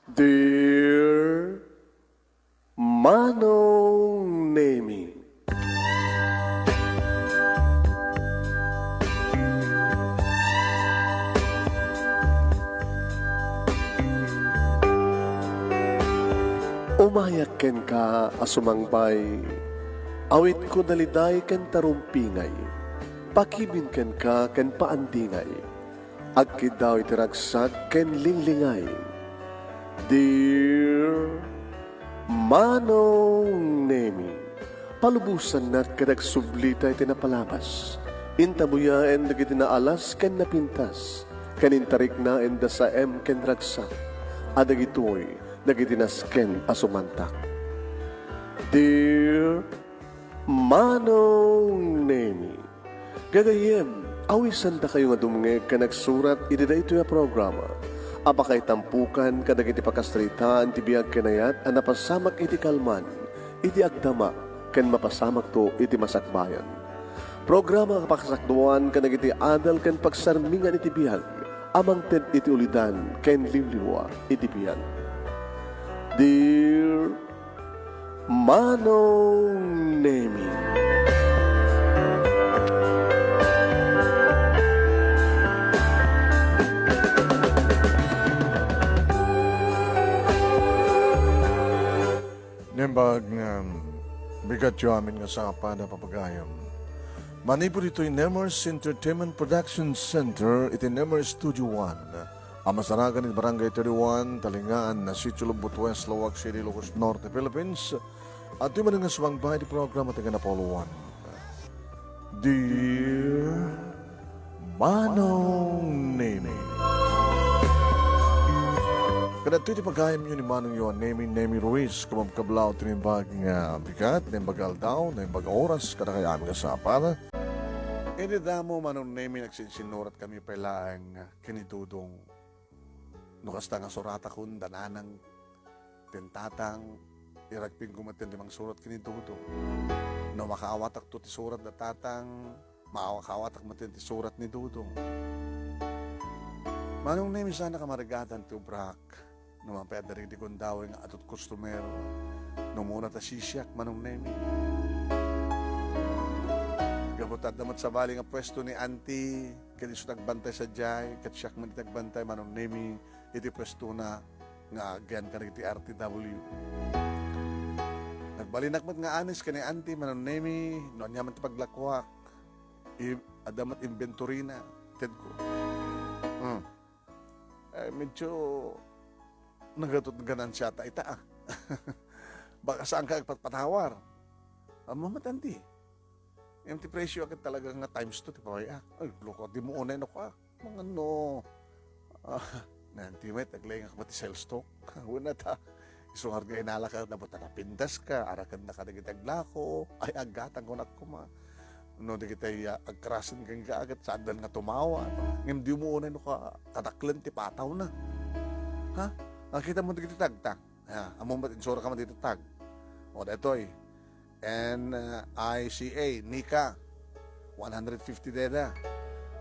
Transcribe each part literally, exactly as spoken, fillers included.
Dear Manong Nemi. Umayak kenka a sumangbay, awitko daliday ken tarumpingay, pakibin kenka ken paandingay. Agkiddaw iti ragsak ken linglingay. Dear Manong Nemi, palubosannak ket agsublita iti napalabas. Intabuyaen dagiti naalas ken napintas, ken intariknaenda saem ken ragsak. A dagitoy dagiti nasken a sumantak. Dear Manong Nemi, gagayyem, awisandakayo nga dumngeg ken agsurat iti daytoy a programa a pakaitampukan kadagiti pakasaritaan ti biag ken ayat a napasamak iti kalman, iti agdama, ken mapasamakto iti masakbayan. Programa a pakasakduan kadagiti adal ken pagsarmingan iti biag a mangted iti ulidan ken liwliwa iti biag. Dear Manong Nemi. Naimbag nga bigatyo amin nga sapa da papagayam. Manipud ditoy Nemers Entertainment Production Center iti Nemers Studio One, a masarakan iti Barangay thirty-one, Talingaan, Sitio Lombot West, Laoag City, Ilocos Norte, Philippines. Adtoy manen nga sumangbay iti programa ti Kanapauluan. Dear Manong Nemi. Kadagitoy ti pagayamyo ni Manongyo a Nemi, Nemi Ruiz, kababkablaw ti naimbag nga bigat, naimbag nga aldaw, naimbag nga oras, kadakayo amin nga sapa. Iti damo, Manong Nemi, nagsinsinurat kami pay laeng ken ni Dodong. No kasta nga suratakon, dananang, ken tatang, iragpingko met ti mangsurat ken ni Dodong. No makaawatakto ti surat da tatang, makaawatak met ti surat ni Dodong. Manong Nemi, saanak a marigadan ti obrak. No mapay adda dagiti gundaway nga adda customer, no umuna ta sisiak, Manong Nemi. Gapu ta adda met sabali nga puesto ni Auntie, ket isu ti agbantay sadiay, ket siak met ti agbantay, Manong Nemi, iti puestona nga agyan kadagiti R T W. Nagbalinak met nga anis ken ni Auntie, Manong Nemi, no ania man ti paglakuak, i-, adda met inventory-na, tedko. Hmm. Eh, medyo nagatot ganansya ta ita, ah. Baka saanka agpatpatawar. Ammom met, Auntie. Ngem ti presyo a ket talaga nga times two ti pabay-ak. Ay, loko, di mo unay no ka. Mangano. Ah, nanti met, aglaingak met ti sales talk. Wala ta. Isu nga inalaka, dapat napindaska, arakennaka dagiti aglako. Ay, aggatang kunak koma. No, dagiti, ah, agkarasen kenka, ket saandan nga tumawa. Ngem di mo unay no ka, kadaklan ti patawna. Ha? Nakita mo dagiti tagta? Ah, ammom met, insuraka met iti tag. O, daytoy. N I C A, Nika. One hundred fifty dayta.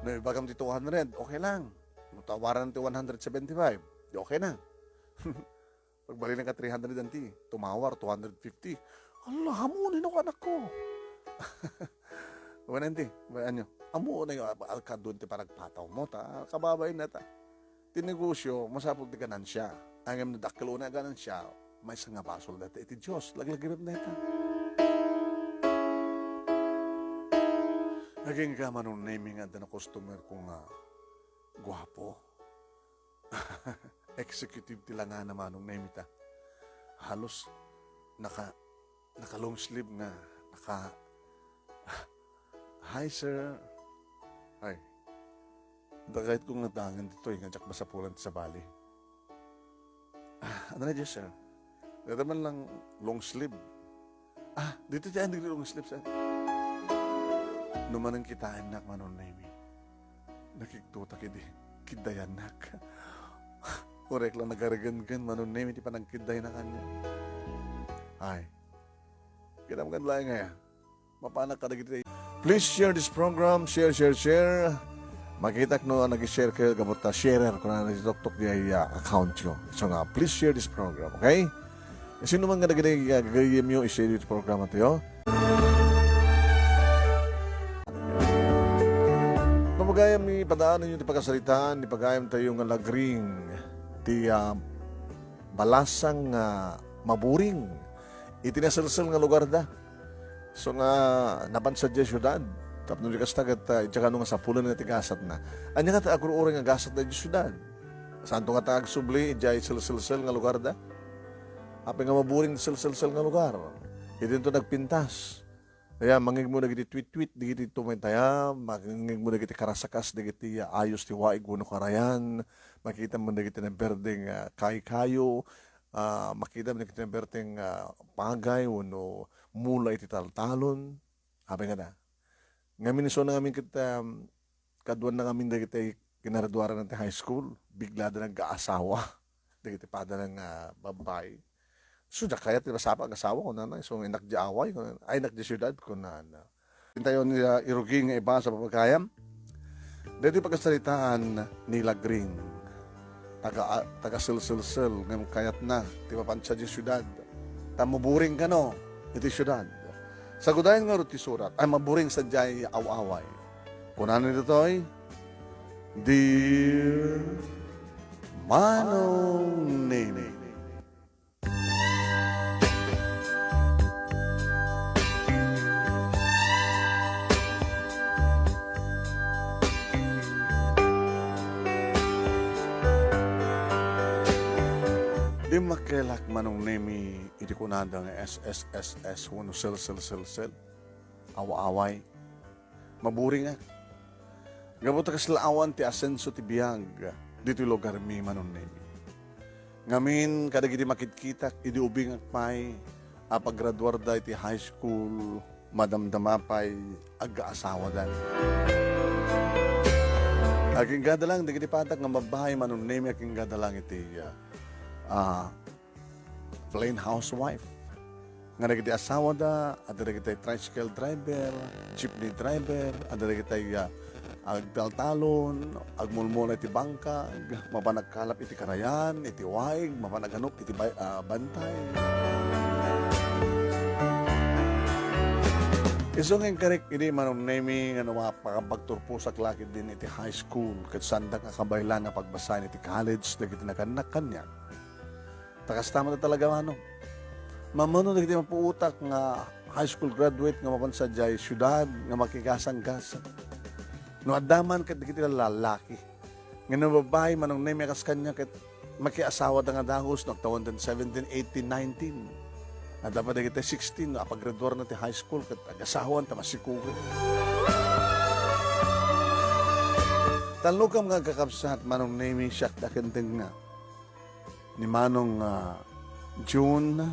No ibagam ti two hundred, okay lang. No tawaran ti one hundred seventy-five, di okay na. Pagbalinanka three hundred, Auntie, tumawar, two hundred fifty. Ala, ammom unay no ka, anakko. Wen, Auntie, ba, ania? Ammom unay, ah, alkadun ti panagpatawmo, ta kababain na ta. Ti negosyo, masapul ti ganansya. Ngem no dakkel unay a ganansya, maysa nga basol dayta iti Dios, laglagipem dayta. Agingga, Manong Nemi, nga adda na customer ko nga guapo. Executive ti langana, Manong Nemi, ta. Halos naka naka-long sleeve nga, naka, "Hi, sir." Ay, dakayat ko nga dangen ditoy, nga diak masapulan ti sabali. Ah, ano na dyan, sir? Dada man lang long sleeve. Ah, dito dyan, di long sleeve, sir. Numanang kitaennak, Manong Nemi. Nakigtotak idi kiddayannak. Uray lang nagaregenggen, Manong Nemi, ti panangkiddayna kaniak. Ay, kinamgan laeng aya. Mapanak kadagiti. Please share this program. Share, share, share. Makitak no nag-share kayo, gapu ta sharer, kunana ti tuktok diay, ah, accountyo. So nga, please share this program, okay? Sino man nga dagiti, ah, gagayyemyo, i-share iti programatayo. Pagayam ni padaanenyo ti pakasaritaan, ni pagayamtayo nga lagring, ti, ah, balasang nga maburing iti naselsel nga lugarda. So nga, napan sadiay siudad. Tapno di kasta ket, ah, idiay kano nga sapulen ti gasatna. Ania nga ta agur-uray nga gasatda idiay siudad? Saanto nga ta agsubli idiay selselsel nga lugarda? Apay nga maburing ti selselsel nga lugar? Idinto nagpintas. Kaya mangngegmo dagiti tweet-tweet, dagiti tumaytayab, mangngegmo dagiti karasakas, dagiti, ah, ayos ti waig wenno karayan, makitamo dagiti naberdeng, ah, kaykayo, ah, makitamo dagiti naberdeng, ah, pagay wenno mula iti taltalon. Apay nga da. Ngamin, isu na ngamin ket, um, kaduan na ngamin dagiti kinaraduaran ti high school, bigla da nag-aasawa. Dagiti padana nga babbai. So, da kayat ti masapa nga asawa, kunana. So, inak di away, kunana. Ay, inak di siudad, kunana. Intayon ni, ah, Irugi nga iba sa papagayam. Dagiti pagkasaritaan ni Lagring. Taga, taga Selselsel, ngem kayatna, ti mapan sadiay siudad. Ta maburing kano, iti siudad. Sagudayen ngarud ti surat, ay maburing sadiay aw-away. Kunana ditoy, Dear Manong Nemi. Dimmakkelak, Manong Nemi, iti kunada nga S S S S wenno sel, sel, sel, sel. Aw-away. Maburingak. Gapu ta kasla awan ti asenso ti biag ditoy lugarmi, Manong Nemi. Ngamin, kadagiti makitkitak idi ubingak pay a paggraduarda iti high school, madamdama pay agkaasawadan. Agingga da lang dagiti padak nga babbai, Manong Nemi, agingga da lang iti, ah, plain housewife. Nga dagiti asawada, adda dagiti tricycle driver, jeepney driver, adda dagiti, ah, agtaltalon, agmulmula iti bangkag, mapan agkalap iti karayan, iti waig, mapan aganok iti bay-, ah, bantay. Isu nga inkarik idi Manong Nemi nga no mapakapagturposak la ketdin iti high school, ket saandak a kabaylan a pagbasaen iti college dagiti nagannak kaniak. Ta kasta met talaga, Manong. Mamano dagiti mapuotak nga high school graduate nga mapan sadiay siudad nga makigasanggasang. No adda man ket dagiti lalaki. Ngem no babbai, Manong Nemi, a kas kaniak ket makiasawada nga dagus no agtawendan seventeen, eighteen, nineteen. Adda pay dagiti sixteen no apaggraduarna ti high school ket agasawaan ta masikugen. Talnogam nga agkakabsat, Manong Nemi, siak da ken tengnga ni Manong, ah, June,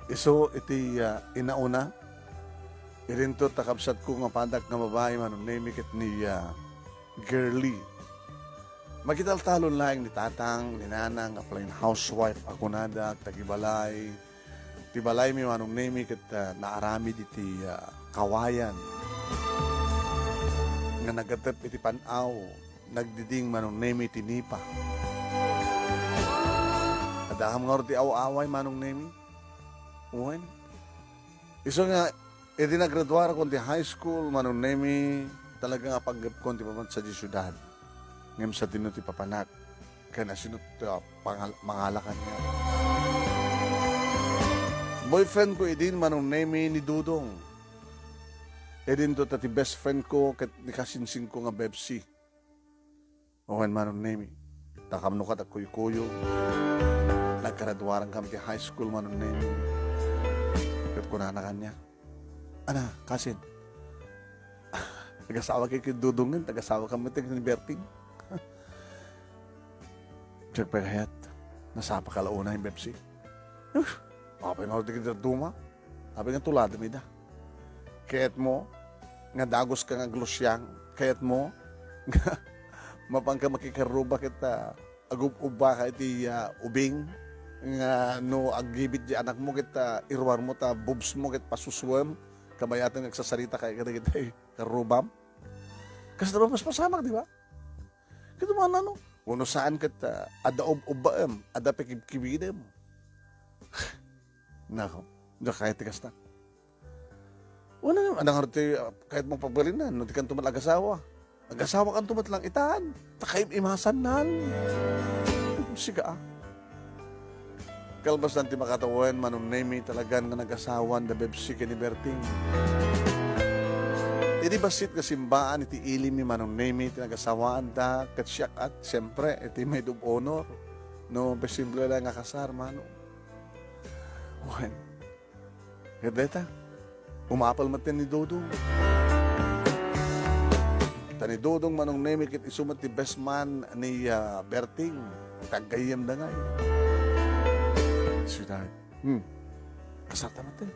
isu iti, ah, inauna. Idinto ta kabsatko nga padak nga babbai, Manong Nemi, ket ni, ah, Girlie. Makitaltalon laeng ni tatang, ni nanang, nga plain housewife a kunada, agtagibalay. Ti balaymi, Manong Nemi, ket, ah, naaramid iti, ah, kawayan nga nagatep iti pan-aw. Nagdiding, Manong Nemi, ti nipa. Addaam ngarud ti aw-away, Manong Nemi? Wen? Isu nga, idi naggraduarakon ti high school, Manong Nemi, talaga nga panggepkon ti mapan sadiay siudad. Ngem sadino ti papanak? Ken asino ti, ah, pangal-, mangala kaniak? Boyfriend ko idin, Manong Nemi, ni Dudong. Idinto ta ti best friend ko ket ni kasinsingko nga Bebsi. Wen, Manong Nemi, ta kamno ket agkuykuyo. Naggraduarankami ti high school, Manong Nemi. Ket kunana kaniak, "Ana, kasin, agasawak ken Dudong ngem, agasawakam met ken ni Berting." Diak pay kayat, nasapa ka la unay, Bebsi. Uf, apay nga dagiti dadduma? Apay nga tuladem ida? Kayatmo nga dagus ka nga aglusiang? Kayatmo nga mapanka makikarruba ket, ah, agub-ubbaka iti, ah, ubing? Nga no aggibit di anakmo ket, ah, iruarmo ta boobs mo ket pasusuem, kabayaten nga agsasarita ka kadagiti karrubam? Kasta, mapaspasamak, di ba? Ket umana no? Wenno saan ket, ah, adda ub-ubbaem, adda pakibkibidem. Nako, diak kayat ti kasta. Wen, adda ngarud ti, ah, kayatmo pagbalinan, no dikanto met agasawa. Agasawakanto met lang itan, ta kaim-imasannan. Siga, ah. Kalpasan ti makatawen, Manong Nemy, talagan nga nagasawan da Bebsi ken ni Berting. Idi bassit nga simbaan iti ili mi, Manong Nemy, ti nagasawaanda, ket siak at, siyempre, iti maid of honor. No, simple lang nga kasar, Manong. Wen, ket dayta, umapal metten ni Dodong. Ta ni Dodong, Manong Nemy, ket isu met ti best man ni, ah, Berting. Ti aggayyemda ngay. Sweetheart. Hmm. Kasarta metten.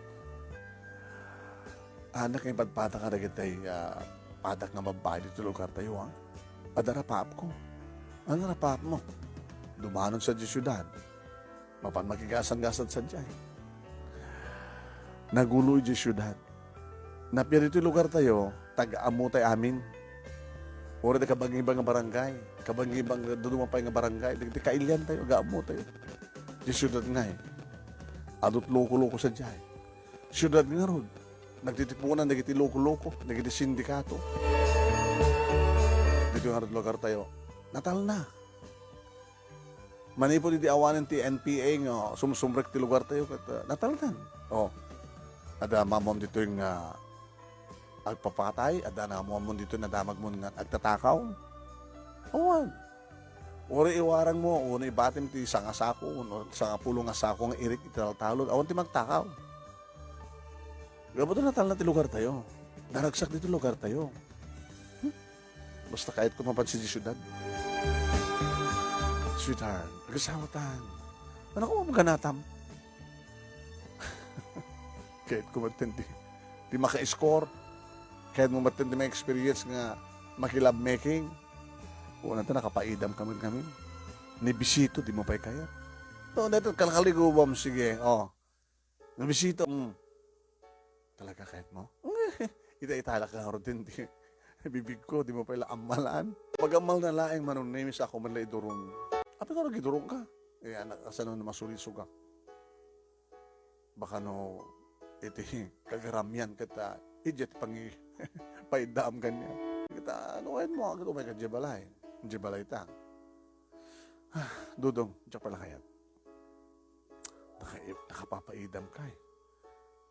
Anak, ipadpadaak kadagiti, ah, padak nga babbai ditoy lugartayo, ha? Adda rapaapko. Ania rapaapmo? Dumanon sadiay siudad. Mapan makigasanggasat sadiay. Nagulo idiay siudad. Napia ditoy lugartayo, taga-ammotay amin. Uray ti kabangibang nga barangay, kabangibang nga dumaduma pay nga barangay, dagiti kailiantayo, aga-ammotayo. Idiay siudad ngay, adu't loko-loko sadiay. Siudad ngarud, nagtitipunan dagiti loko-loko, dagiti sindikato. Ditoy ngarud lugartayo, natalna. Manipud idi awanen ti N P A nga sumsumrek ti lugartayo ket, ah, natalnan. Oh. Adda ammoam ditoy nga agpapatay, adda ammoam ditoy nadamagmo nga agtatakaw. Awan. Uray iwarangmo, wenno ibatim ti sanga sako, wenno sangapulo nga sako nga irik iti taltalon, awan ti magtakaw. Gapu ta natalna ti lugartayo. Naragsak ditoy lugartayo. Hmm? Basta kayatko mapan sadiay siudad. Sweetheart, agasawatan. Ania koma ganatam? Kayatko metten ti, ti maka-score. Kayatmo metten ti ma-experience nga maki-lovemaking. Wen, ta nakapaidam kami, kami. Ni Bisito, dimo pay kayat. No, dayta kalkaligubam, sige, oh. Nabisita, mm. Talaga kayatmo? Ita-italak ka ngarud ti bibigko, dimo pay la ammalan. Pag-ammalna laeng, Manong Nemy, sako man la idurong. Apay ngarud idurongka? Eh, anak, kasano no masurisogak? Baka no iti kagaramian ket, ah, idiay ti pangi-, paidaam kaniak. Ket, ah, no kayatmo, agad umayka idiay balay. Idiay balayta. Ah, Dodong, diak pay la kayat. Naka-, nakapapaidam ka, eh.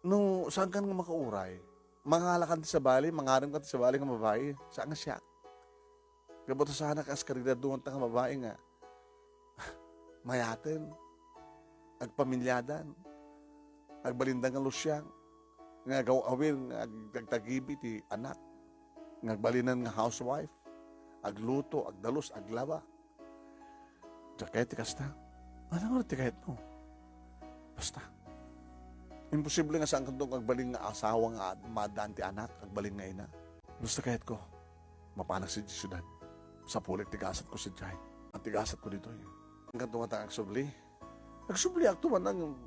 No, saankan nga makauray? Mangalakan ti sabali, mangarimkan ti sabali nga babai, saan nga siak. Gapu ta saanak a kas karidaduanta nga babai nga mayaten, agpamiliadan, agbalinda nga lusiang, nga agaw-awir, nga ag-, agtagibi ti anak, nga agbalinan nga housewife, agluto, agdalus, aglaba. Diak kayat ti kasta. Ania ngarud ti kayatmo? Basta. Imposible nga saankanto nga agbalin nga asawa nga ad-, maaddaan ti anak, agbalin nga ina. Basta kayatko, mapanak sadiay siudad. Sapulik ti gasatko sadiay. Ti gasatko ditoy. Saankanto ngata agsubli? Agsubliakto man ang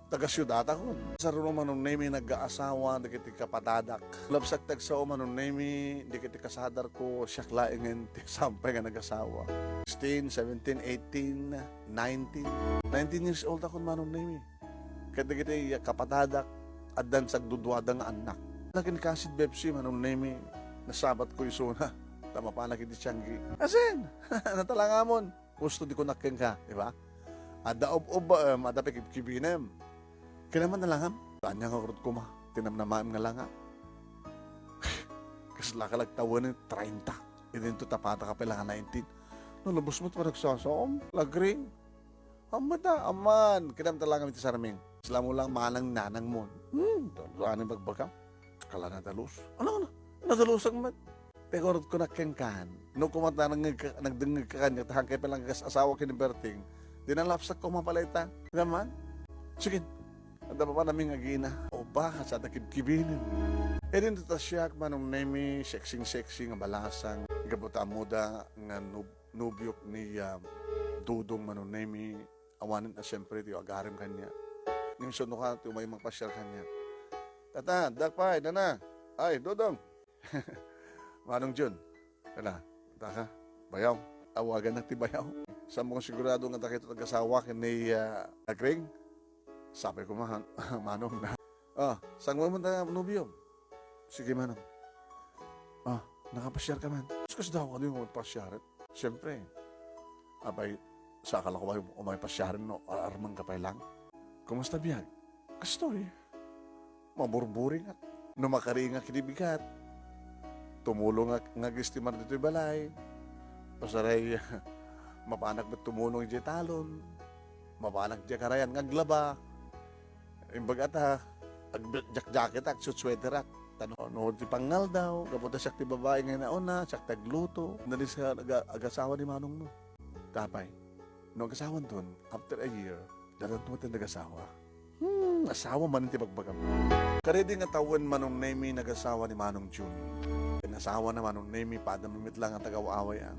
taga-siudatakon. Saruno, Manong Nemy, nagaasawa dagiti kapadadak. Labsak ti agsao, Manong Nemy, dagiti kasadarko, siak laengen ti sampay nga nagasawa. Sixteen, seventeen, eighteen, nineteen. Nineteen years old akon, Manong Nemy. Ket dagiti kapadadak, addan sagduduada nga annak. Lakin kasid Bebsi, Manong Nemy, nasabatko isuna. Ta mapanak iti tianggi. Asin! Natalangamon. Husto ti kunak kenka, di ba? Adda ub-ubbaem, adda pakibkibinem. Kinamnam nga langam. Ania ngarud koma ti namnamaem nga langa? Kasla ka lagtawen treinta. Idinto tapataka pay la nga nineteen. No, lubos met panagsasaom. Lagring. Ammom ta, amman. Kinamnam ta langam iti sarming. Kasla mo lang manang nanangmon. Hmm, ano bagbagam? Kala nadalus. Ano, ano? Nadalusak met. Ti ngarud kunak kenka, no koma ta nagdengngeg-, nagdengngegka kaniak, ta saankay pay la nga agas-asawa ken ni Berting, di nalapsak koma pay la ita. Naman? Sige. Adda pay panamin nga agina. O ba, kasano kibkibinem? Idinto ta siak, Manong Nemy, sexing-sexy nga balasang. Gapu ta ammoda nga nub-, nobiok ni, ah, Dodong, Manong Nemy. Awanen a siyempre ti agarim kaniak. Ngem saan ka ti umay mangpasiar kaniak. Tata, addak pay, nana. Ay, Dodong. Manong Jun, ala, Taka, bayaw. Awagannak ti bayaw. Saan mo sigurado nga dakayo ti nagasawa ken ni, ah, Nagring? Sapay ko man, Manong na. Ah, saan mo man ta nobio? Sige, Manong. Ah, nakapasiar ka man? Kas daw, ano yung pasiaran? Siyempre. Apay, saka lang ko umay pasiaran no, ar-, arman ka pay lang. Kumusta biag? Kastoy. Maburburingak. No makaringak iti bigat. Tumulongak nga agistimar ditoy balay. Pasaray, mapanak met tumulong idiay talon. Mapanak diay karayan nga aglaba. Imbag ata, agjakjaketak, sutsweterak. Tano, no, ti pangngaldaw, gapu ta siak ti babai nga inauna, siak ti agluto. Nalisa aga-, agasawa ni manong mo. Tapay, no agasawanton, after a year, dadanto met ti nagasawa. Hmm, asawa man ti bagbagam. Karidi nga tawen Manong Nemi nagasawa ni Manong June. Ken asawa na Manong Nemi, padam met lang nga tagaw-away, ah.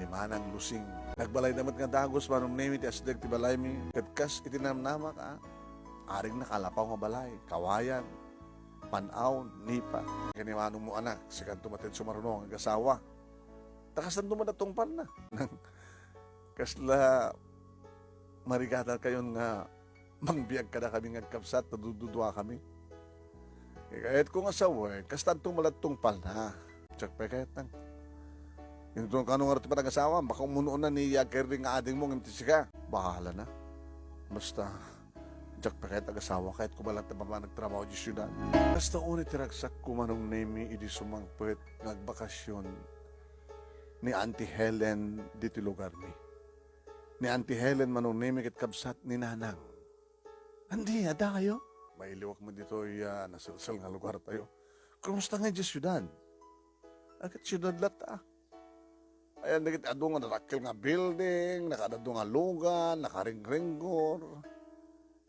Ni Manang Lusing. Nagbalayda met nga dagus Manong Nemi ti asdeg ti balaymi. Ket kas iti namnamak, ah. Arig nakalapaw nga balay, kawayan, pan-aw, nipa. Ken ni Manong mo anak, sikanto met ti sumaruno nga agasawa. Ta kasanto met a tungpalna. Kasla marigatan kayon nga mangbiag kadakami nga agkabsat, ta dududuakami. Kayatko nga sawen, kastanto met a tungpalna. Diak pay kayatna. Inton kano nga ti panagasawa, baka umunoen ni agkayri nga adingmo ngem ti sika. Bahala na. Basta, diak pay kayat agasawa, kayatko met laeng ta mapay nagtrabaho idiay siudad. Kasta unay ti ragsakko, Manong Nemi, idi sumangpet nga agbakasyon ni Auntie Helen ditoy lugarmi. Ni Auntie Helen, Manong Nemi, ket kabsat ni Nanang. Andi, adda kayo? Mailiwak met ditoy, ah, naselsel nga lugartayo. Kumusta nga idiay siudad? Ket siudad latta. Ayan, dagiti adu nga nadakkel nga building, nakaadadu nga lugan, nakaringringgor.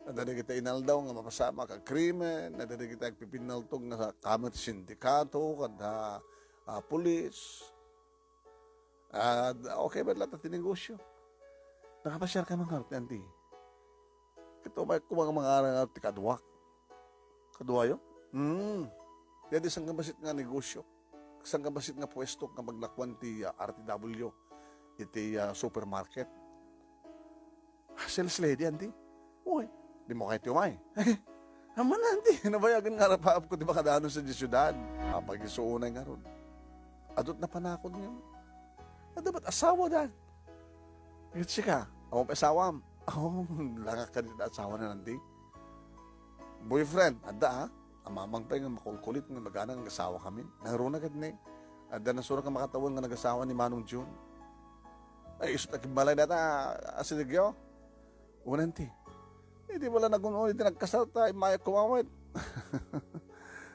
Adda dagiti inaldaw nga mapasamak a krimen, adda dagiti agpipinnaltog nga kamet sindikato, kadda, ah, pulis. Ah, okay met latta ti negosyo. Nakapasiar ka man ngarud, Auntie? Ket umay ko nga mangarang ti kaduak. Kaduayo? Hmm. Daydi sangkabassit nga negosyo. Sangkabassit nga puesto nga paglakuan ti, ah, R T W iti, ah, supermarket. Ah, sales lady, Auntie? Uy, dimo kayat ti umay? Amanna, Auntie, nabayagen nga arapaapko ti makadanon sadiay siudad. Apag-isu unay ngarud. Adu ti napanakon nga. Adda met asawa, Dan. Ket sika, awan pay asawam. Oh, langak kadi ti asawana, Auntie. Boyfriend, adda, ah. Amamang pay nga makulkulit nga magana nga agasawakamin. Nangruna ket ni, adda nasurak nga makatawen nga nagasawa ni Manong Jun. Ay, isut' a kimbalay dayta, asidegyo. Wen, Auntie. Idi bala nagun-on iti nagkasarta, immayak kumamet.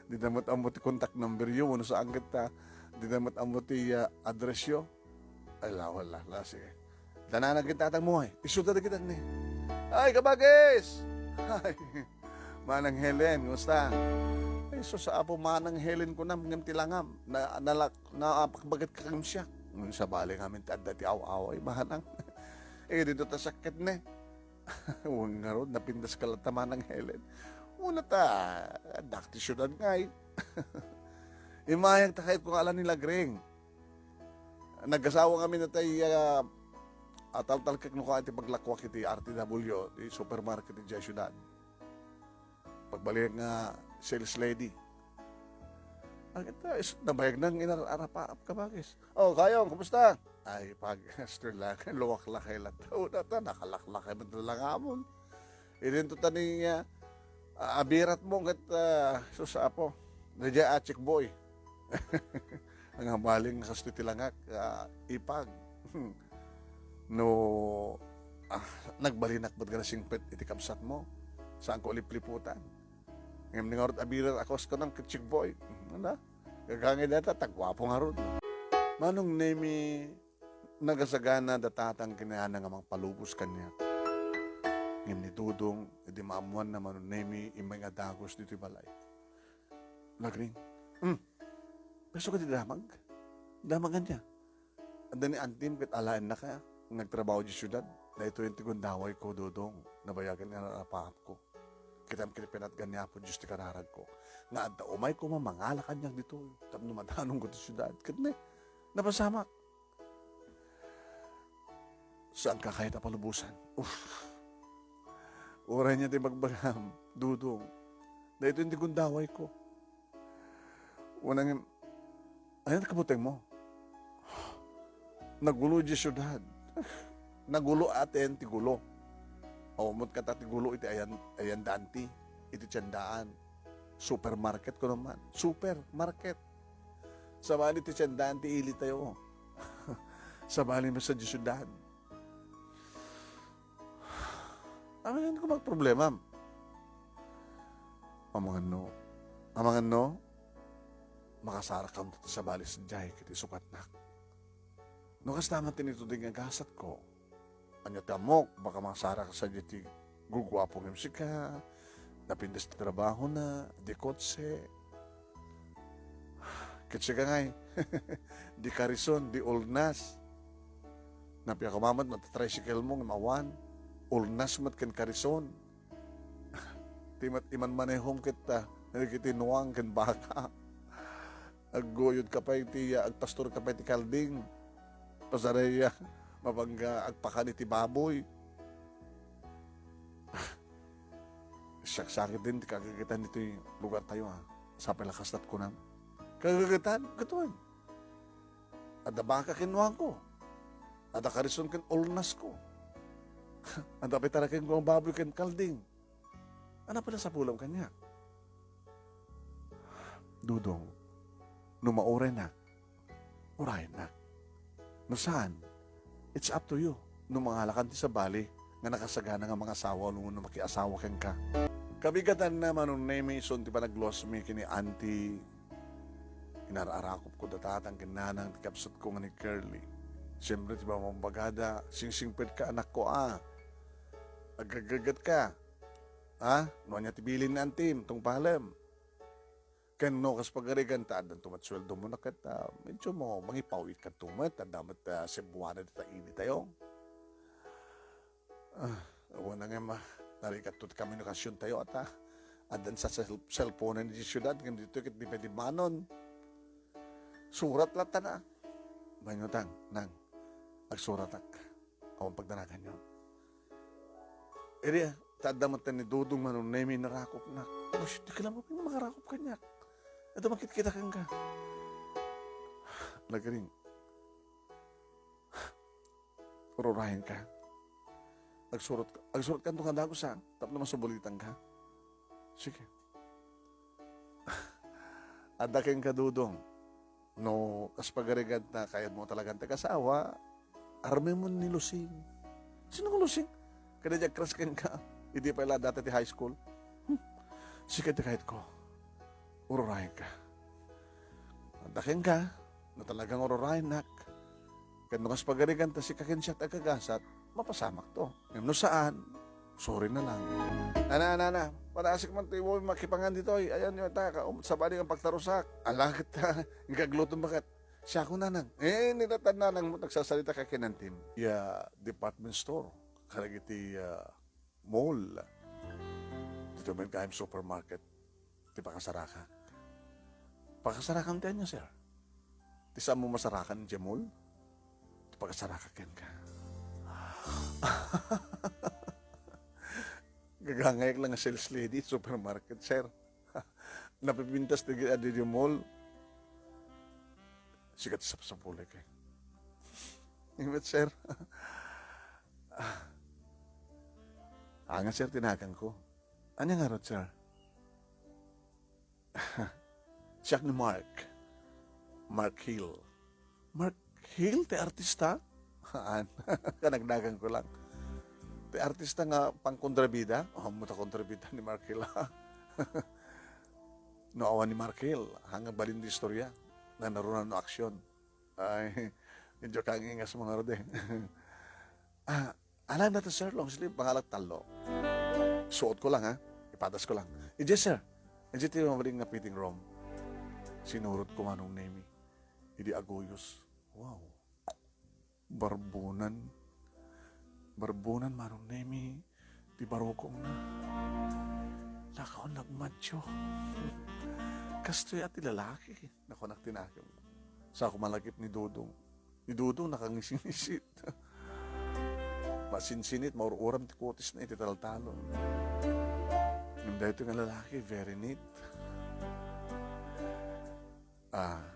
Dida met ammo ti contact number yo, wenno saan ket ta, dida met ammo ti, ah, address yo. Ay, la, wala, la, sige. Danana ket tatang mo, ay. Isuda dagiti ni. Ay, kabagis! Ay, Manang Helen, kumusta? Ay, sus, Apo, Manang Helen ko nam, ngem ti langam. Na, nalak-, naapakbaget ka ngem siak. Ngem sabali ngamin ti adda ti aw-away, Manang. Eh, dito ta sakit ni. Wen ngarud, napintas ka latta, Manang Helen. Una ta, addak ti siudad ngay. Imayag ta kayat ko nga ala ni Lagring. Nagasawa ngamin natay, ah, ataltalkek no kayat ti paglakuak iti R T W, ti supermarket idiay siudad. Pagbaliak nga sales lady. Agita, is, nabayag nang inar-, arapaap ka, bagis. Oh, Kayong, kumusta? Ay, pag, Mister Lang, luwak lakay lang. Tao na ta, nakalaklakay man lang amon. Idinto ta ni, ah, abirat mo, ket, ah, sus, Apo. Nadya, ah, chick boy. Ang hamaling kasto ti langak, ah, ipag. No, ah, nagbalinak met nga nasingpet iti kabsat mo. Saan ko lipliputan. Ngem ni ngarud abirat ako, kas kunam ket chick boy. Ano? Gagangay data, tagwapo ngarud. Manong Nemi, nagasagana da tatang ken ni Ana nga mangpalubos kaniak. Ngem ni Dudong, idi maammoanna Manong Nemi, immay nga dagus ditoy balay. Lagring. Hmm. Peso ka ti damag? Damag ania? Adda ni antim ket alaennak a nagtrabaho idiay siudad. Daytoyen ti gundawayko, Dodong. Nabayagen nga arapaapko. Kitam ket pinatgan ni Apo Dios ti kararagko. Nga adda umay koma mangala kaniak ditoy tapno madanonko ti siudad. Ket ne, Napasamak. Saan ka kayat a palubosan? Uf. Uray ania ti ibagbagam, Dudong. Daytoy ti gundawayko. Wen, ania ti kabutengmo? Nagulo idiay siudad. Nagulo, aten ti gulo. Awan met kata ti gulo iti ayan, ayan da anti, iti tiendaan. Supermarket kuno man. Supermarket. Sabali ti tiendaan ti ilitayo. Sabali met sadiay siudad. Amangan ko magproblemam. Amangan no, amangan no, makasarakam ti sabali sadiay ket isukatnak. No kasta met ti nituding nga gasatko, ania ti ammok, baka makasarak sadiay ti guguapo ngem sika, napintas ti trabahona, di kotse. Ket sika ngay, di karison, di ulnas. Napia koma met no ti tricycle mo ngem awan, ulnas met ken karison. Ti met imanmanehom ket, ah, dagiti nuang ken baka. Agguyod ka pay ti, ah, agpastor ka pay ti kalding. Pasaraya, mapangga agpakan iti baboy. Siak sakit din ti kagagetan ditoy lugartayo, ah. Sapay la kastat kunam. Kagagetan? Ket wen. Adda baka ken nuangko. Adda karison ken ulnasko. Adda pay tarakenko nga baboy ken kalding. Ania pay la sapulam kaniak? Dudong, no mauraynak, urayennak. No saan, it's up to you. No mangalakan ti sabali nga nakasagana nga mangasawa wenno makiasawa kenka. Kabigatanna, Manong Nemy, isun ti panagluasmi ken ni Auntie. Inar-arakopko da tatang ken nanang ti kabsatko nga ni Curly. Siempre, ti mamabagada, singsingpet ka, anakko, a. Aggageget ka. Ha? No ania ti bilin ni Antim, tungpalem. Ken no kas pagarigan ta addanto met sueldo mo na ket, ah, medyo mo mangipaw-it kanto met, adda met, ah, Cebuana dita ilitayo. Ah, awan na nga ma-, narikatto ti komunikasiontayo, ata. Addan sa cell-, cellphone ni siudad, ngem ditoy ket di pwede manon. Surat latta na. Bainotang, nang, agsuratak. Awan pagdanaganyo. Iri, ta adda met ni Dudong Manong Nemy narakopnak. Uy, di ka lang makarakop kaniak. Adda makitkita kenka. Nagring. Ururayen ka. Agsurat ka. Agsurat ka nga dagus, ha? Tapno masubulitan ka. Sige. Adda kenka, Dudong. No, kas pagarigan ta kayatmo talagan ti agasawa, armemon ni Lusing. Sino nga Lusing? Kada di agkras kenka, idi pay la data ti high school. Hmm. Sika ti kayatko. Ururayen ka. Adda kenka, no talagang ururayennak. Ket no kas pagarigan ta sika ken siak ti agkagasat, mapasamakto. Ngem no saan, sorry na lang. Ana, ana, ana, padasik man ti iway makipangan ditoy. Ayan, yun, ta, ka, um, sabali nga pagtarusak. Ala, ket, ah, nga aglutom baket. Siya ko, nanang. Eh, nilatan nanang mo, nagsasalita ka ken Antim. Ya, department store. Karagiti, ah, mall. Dito man kayam supermarket. Ti pakasaraka. Pakasaraka ti ania, sir? Ti saan mo masarakan, Jemol? Ti pakasaraka kenka. Gagangayak lang nga sales lady iti supermarket, sir. Napipintas ti adi di mall. Sikat sapsapulek, eh. Ingat, sir. Ah, nga, sir, tinagan ko. Anya nga rod, sir? Siak ni Mark. Mark Hill. Mark Hill, ti artista? Haan. Kanagdagan ko lang. Ti artista nga pangkontrabida? Oh, mo ta kontrabida ni Mark Hill. No awan ni Mark Hill, hanga balin di istorya. Nanarunan no aksyon. Ay, medyo kangingas mga rode. Ah, alam na to, sir, long sleeve, pangalak talo. Suot ko lang, ha? Ipatas ko lang. Ije, sir. Ije ti mabalin nga fitting room. Sinurot ko Manong Nemi. Idi aguyos. Wow. Barbunan. Barbunan, Manong Nemi. Ti barukong na. Nakaon nagmadyo. Kastoy a ti lalaki. Nakunak tinakem. Sa ko malagip ni Dodong. Ni Dodong, nakangisingisit. Masinsinit, maur-uram ti kutisna iti taltalon. Ngem daytoy nga lalaki, very neat. Ah,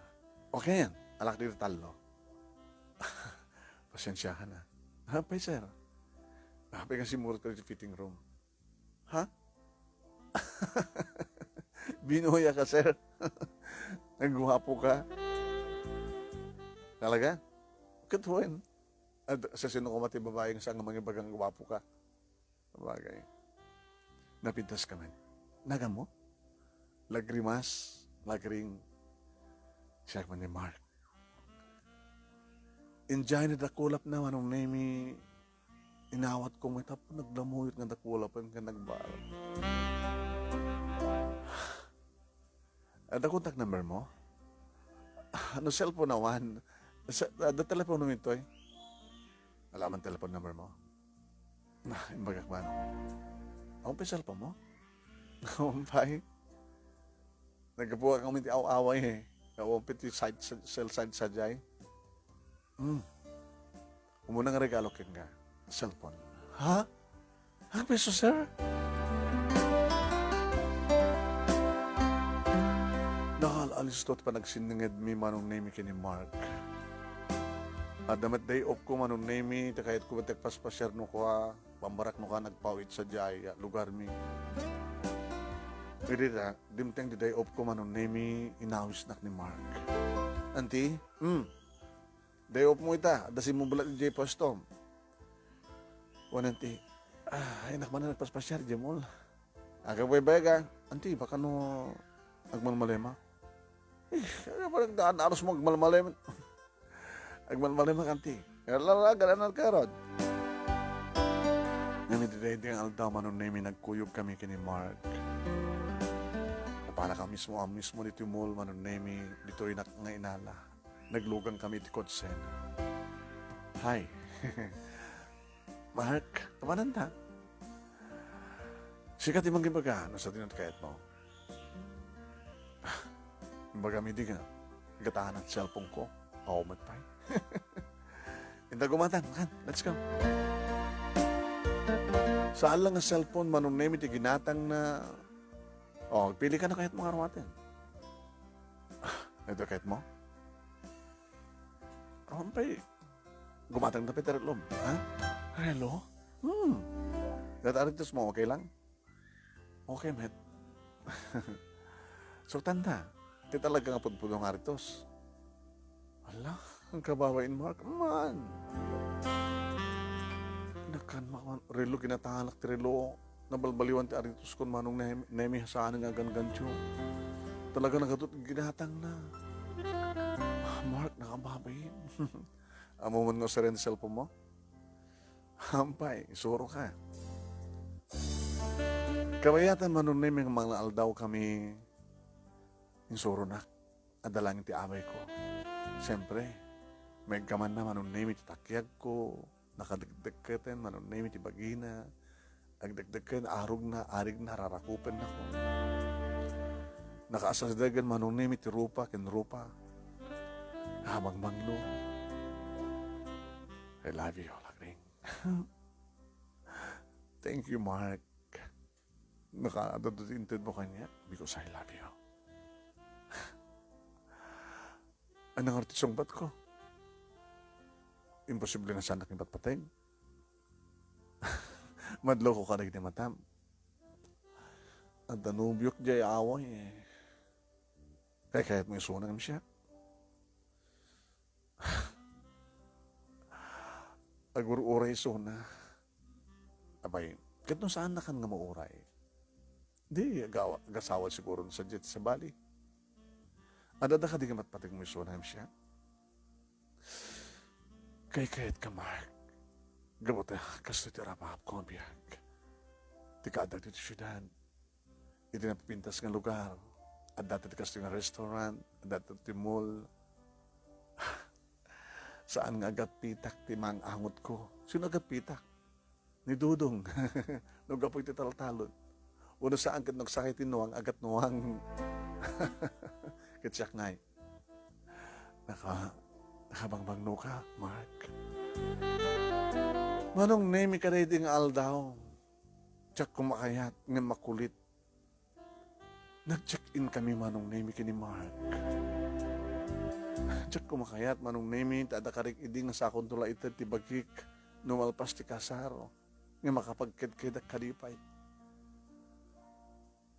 okay yan. Alak dito tallo. Pasensya ka na. Apay, sir. Apay nga simurot ka dito fitting room. Ha? Binuya ka, sir? Nagwapo ka? Talaga? Ket wen? Ad-, sa sino ko mati babaeng sa nga mangibagang gwapo ka? Bagay. Napintas ka man. Nagamo? Lagrimas, lagring. Siya man ni Mark. Enjoy na dakulap na, Manong Nemi. Inawat ko may tapon naglamuyot nga dakulapan ka nagbal. Adda contact number mo? Ano cellphone awan? Sa, adda telepono mo itoy? Wala man telephone number mo? Na, imbagak man. Awan pay cellphone mo? Awan pay. Naggapuan kami ti aw-away eh. Awan pay ti side, cell side sadiay. Hmm. Umuna nga regalo kenka, cellphone. Ha? Ang peso, sir? Nakal-alisto ti panagsinningedmi, Manong Nemi, ken ni Mark. Adda met day off ko, Manong Nemi, ti kayatko met ti agpaspasiar no kua, pambarak no kua, nagpawit sadiay a lugarmi. Idi ta, dimteng ti day off ko, Manong Nemi, inawisnak ni Mark. Anti? Hmm. Day off mo ita, adda simmublat idiay puestom. Wanan ti, ah, ay, nak man nagpaspasiar idiay mall. Agbaybayag, anti, baka no agmalmalema. Eh, ano ba nagdaan, aros mo agmalmalema? Agmalmalema, anti. Lalagan, ano ka, Rod? Ngem iti daydi nga aldaw, Manong Nemi, nagkuyog kami ken ni Mark. Napalaka mismo a mismo ditoy mall, Manong Nemi, ditoy nak nga inala. Naglugang kami iti kotsen. Hi. Mark, kamananda? Sika ti mangibaga no sadino ti kayatmo. Imbagam idi nga gatanan ti cellphone ko. Aw met pay. Inta gumatang, kan, let's go. Saan lang nga cellphone, Manong Nemi, ti ginatangna. O, agpili ka no kayatmo nga arumaten. Ito kayatmo? Awan pay. Gumatang na pay ti relo. Ha? Relo? Hmm. Data aritos mo, okay lang? Okay met. Suktanda, ti talaga nga pudpudong aritos. Ala, ang kababain, Mark. Man! Nakan, man, relo, ginatalak ti relo. Nabalbaliwan ti aritoskon, Manong Nem-, Nemi, saan nga aganggancho. Talaga nagatot ginatangna. Ah, Mark, nakababain. Ammom nga usiren ti cellphone mo? Hampay, isuro ka. Kabayatan, Manong Nemi, nga mga aldaw kami, insuronak. Adda laeng ti abay ko. Siempre, maigkamanna, Manong Nemi, ti takiag ko, nakadekdekketen, Manong Nemi, ti bagina, agdekdekken, arugna, arigna, rarakupennako. Nakaasasdegen, Manong Nemi, ti rupa ken rupa. Ah, mangmanglo. I love you, Lagring. Thank you, Mark. Nakaadto ti inted mo kaniak because I love you. Anang arti sungbat ko? Imposible nga saanak ipatpateg. Madloko kadagiti matam. Adda nobiok diay away, eh. Kaykayat mo isuna ngem siak? Agur-uray isuna. Apay, ket no saannakan nga mauray, di agawa-, agasawa siguro no sadiay ti sabali. Adda kadi nga matpateg mo isuna ngem siak? Kaykayatka, Mark. Gapu ta kastoy ti arap-arapko nga biag. Ti kaaddak ditoy siudad. Iti napipintas nga lugar, adda ti kastoy nga restaurant, adda ti mall. Saan nga agappitak ti maang-angotko. Sino agappitak? Ni Dodong. No gapu iti taltalon. Wenno saan ket no agsakay ti nuang, agat nuang. Ket siak ngay. Naka-, nakabangbagnokak, Mark. Manong Nemi, kadaydi nga aldaw, diak koma kayat ngem makulit. Nag-check-in kami, Manong Nemi, ken ni Mark. Diak koma kayat, Manong Nemi, ta adda karik idi nga sakonto la ited ti bagik no malpas ti kasar nga makapagkedkedak kadi pay.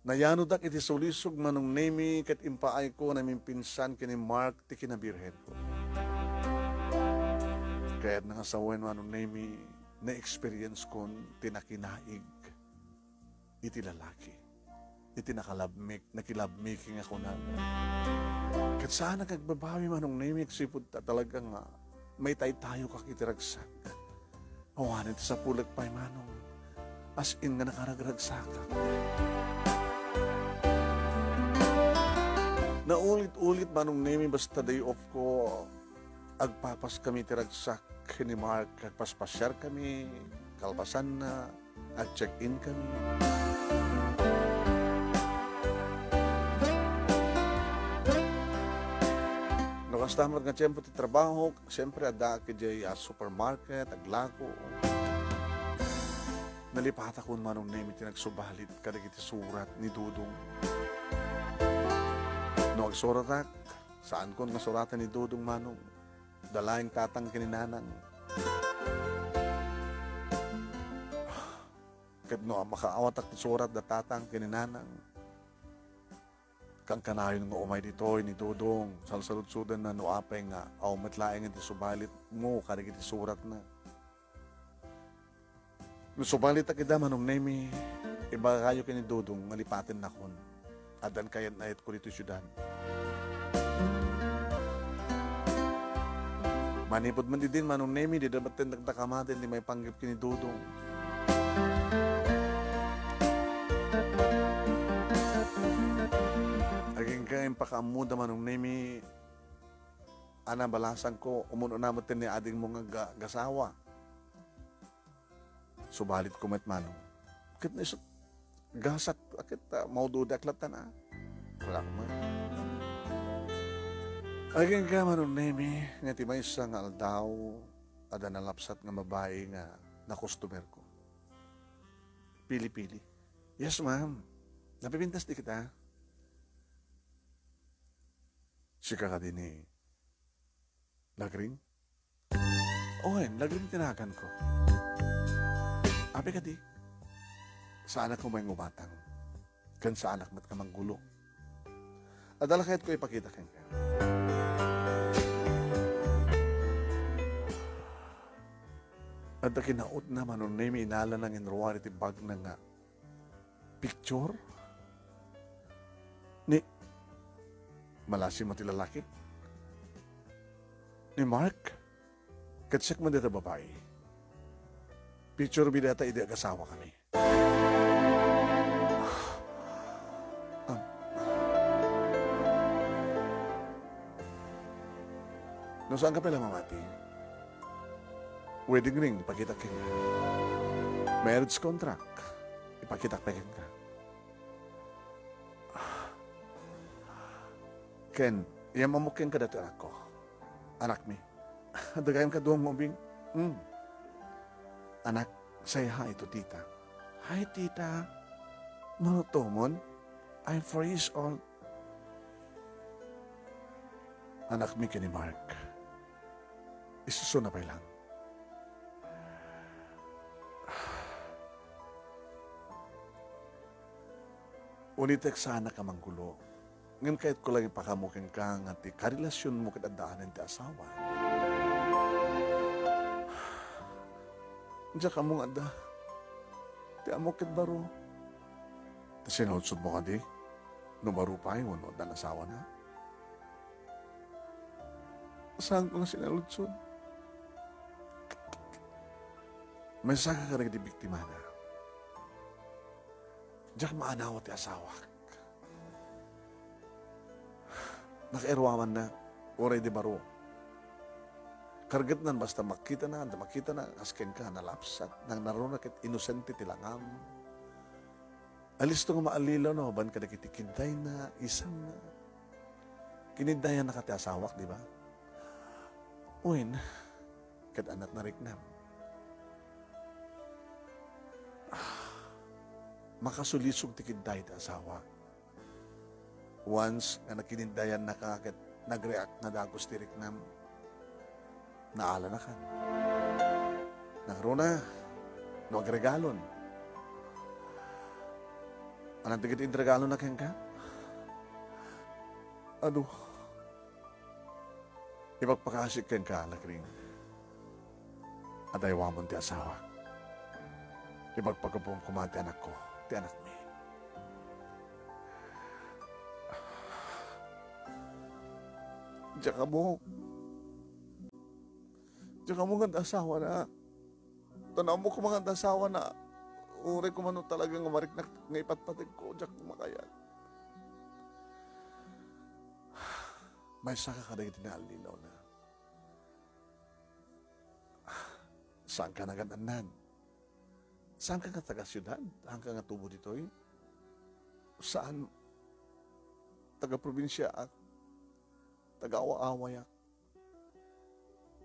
Nayanodak iti sulisog, Manong Nemi, ket impaayko a namimpinsan ken ni Mark ti kinabirhenko. Kayatna nga sawen, Manong Nemi, na-experience-kon ti nakinaig iti lalaki, iti nakalabmek, nakilabmeki nga kunana. Ket saanak nga agbabawi, Manong Nemi, agsipud ta talaga nga maitaytayokak iti ragsak. Awanen ti sapulek pay, Manong. As in nga nakaragragsakak. Naulit-ulit, Manong Nemi, basta day off ko, agpapas kami ti ragsak ken ni Mark, agpaspasiar kami, kalpasanna, ag-check-in kami. No kasta met nga tiempo ti trabaho, siyempre, addaak idiay, ah, supermarket, aglako. Nalipatakon, Manong Nemi, ti nagsubalit kadagiti surat ni Dodong. No agsuratak, saankon nga suratan ni Dodong, Manong. Dalaeng tatang ken ni nanang. Ket no makaawatak ti surat da tatang ken ni nanang, kankanayon nga umay ditoy ni Dodong, salsaludsodenna no apay nga awan met laeng ti subalit mo kadagiti suratna. No subalitak ida, Manong Nemi, ibagayo ken ni Dodong nga lipatennakon. Addan kayat-ayatko ditoy siudad. Manipud man idin, Manong Nemi, dida met dakdakamaden ti maipanggep ken ni Dodong. Agingga impakaammoda, Manong Nemi, a nabalasanko, umuna met ni adingmo nga ga-, gasawa. Subalitko met, Manong. Ket no isu-, gasak, ket, ah, maududiak latta na. Wala ko man. Agingga, Manong Nemi, nga ti maysa nga aldaw, adda nalapsat nga babai nga nakustomerko. Pili-pili. "Yes, ma'am. Napipintas di kita?" "Sika kadi ni Lagring?" "Wen, Lagring ti naganko." "Apay kadi? Saanak nga umatang, ken saanak met nga manggulo. Adda la kayatko ipakita kenka." Adda kinautna, Manong Nemi, inalana nga inruar iti bagna nga picture ni, malasi mo ti lalaki? Ni Mark? Ket siak man dita babai. Picture mi data idi agasawakami. Ah. No saanka pay la mamati, wedding ring, ipakitak kenka. Marriage contract, ipakitak pay kenka. Ken, iyammamok kenka datoy anakko. Anakmi. Adda gayam kaduam nga ubing. Hmm. Anak, say hi to tita. Hi, tita. Mano to, Mon? I'm four years old. Anakmi ken ni Mark. Isusuna pay lang. Unitek saanak a manggulo. Ngem kayatko lang ipakaammo kenka nga ti karelasionmo ket addaanen ti asawa. Diak ammo nga adda ti ammok ket baro. Ta sinaludsodmo kadi no baro pay wenno adda asawana? Saanko nga sinaludsod. Maysaka kadagiti biktimana. Diak maanaw ti asawak. Nakairuamanna, uray di baro. Kargetnan basta makitana, anta makitana, kas kenka, nalapsat, nangnaruna ket inosente ti langam. Alisto nga maallilaw no, ban kadagiti kiddayna, isanna. Kiniddayannaka ti asawak, di ba? Wen, ket annak nariknam. Ah, makasulisog ti kidday ti asawa. Once nga nakinidayannaka ket nagreact nga dagus ti riknam, naalanakan. Nangruna, no agregalon. Annak dagiti inregalona kenka? Adu, ipagpakasik kenka, Lakring. Adaywamon ti asawak. Ipagpagupom koma ti anakko, ti anakmi. Diak ammo. Diak ammo nga adda asawana. Ta no ammok koma nga adda asawana, uray koma no talaga nga mariknak nga ipatpategko, diak makayat. Maysaka kadagiti naallilawna. Saanka nga agan-annan. Saanka nga taga-siudad? Saanka nga tubo ditoy? Saan? Taga-probinsiaak. Taga-awa-awayak.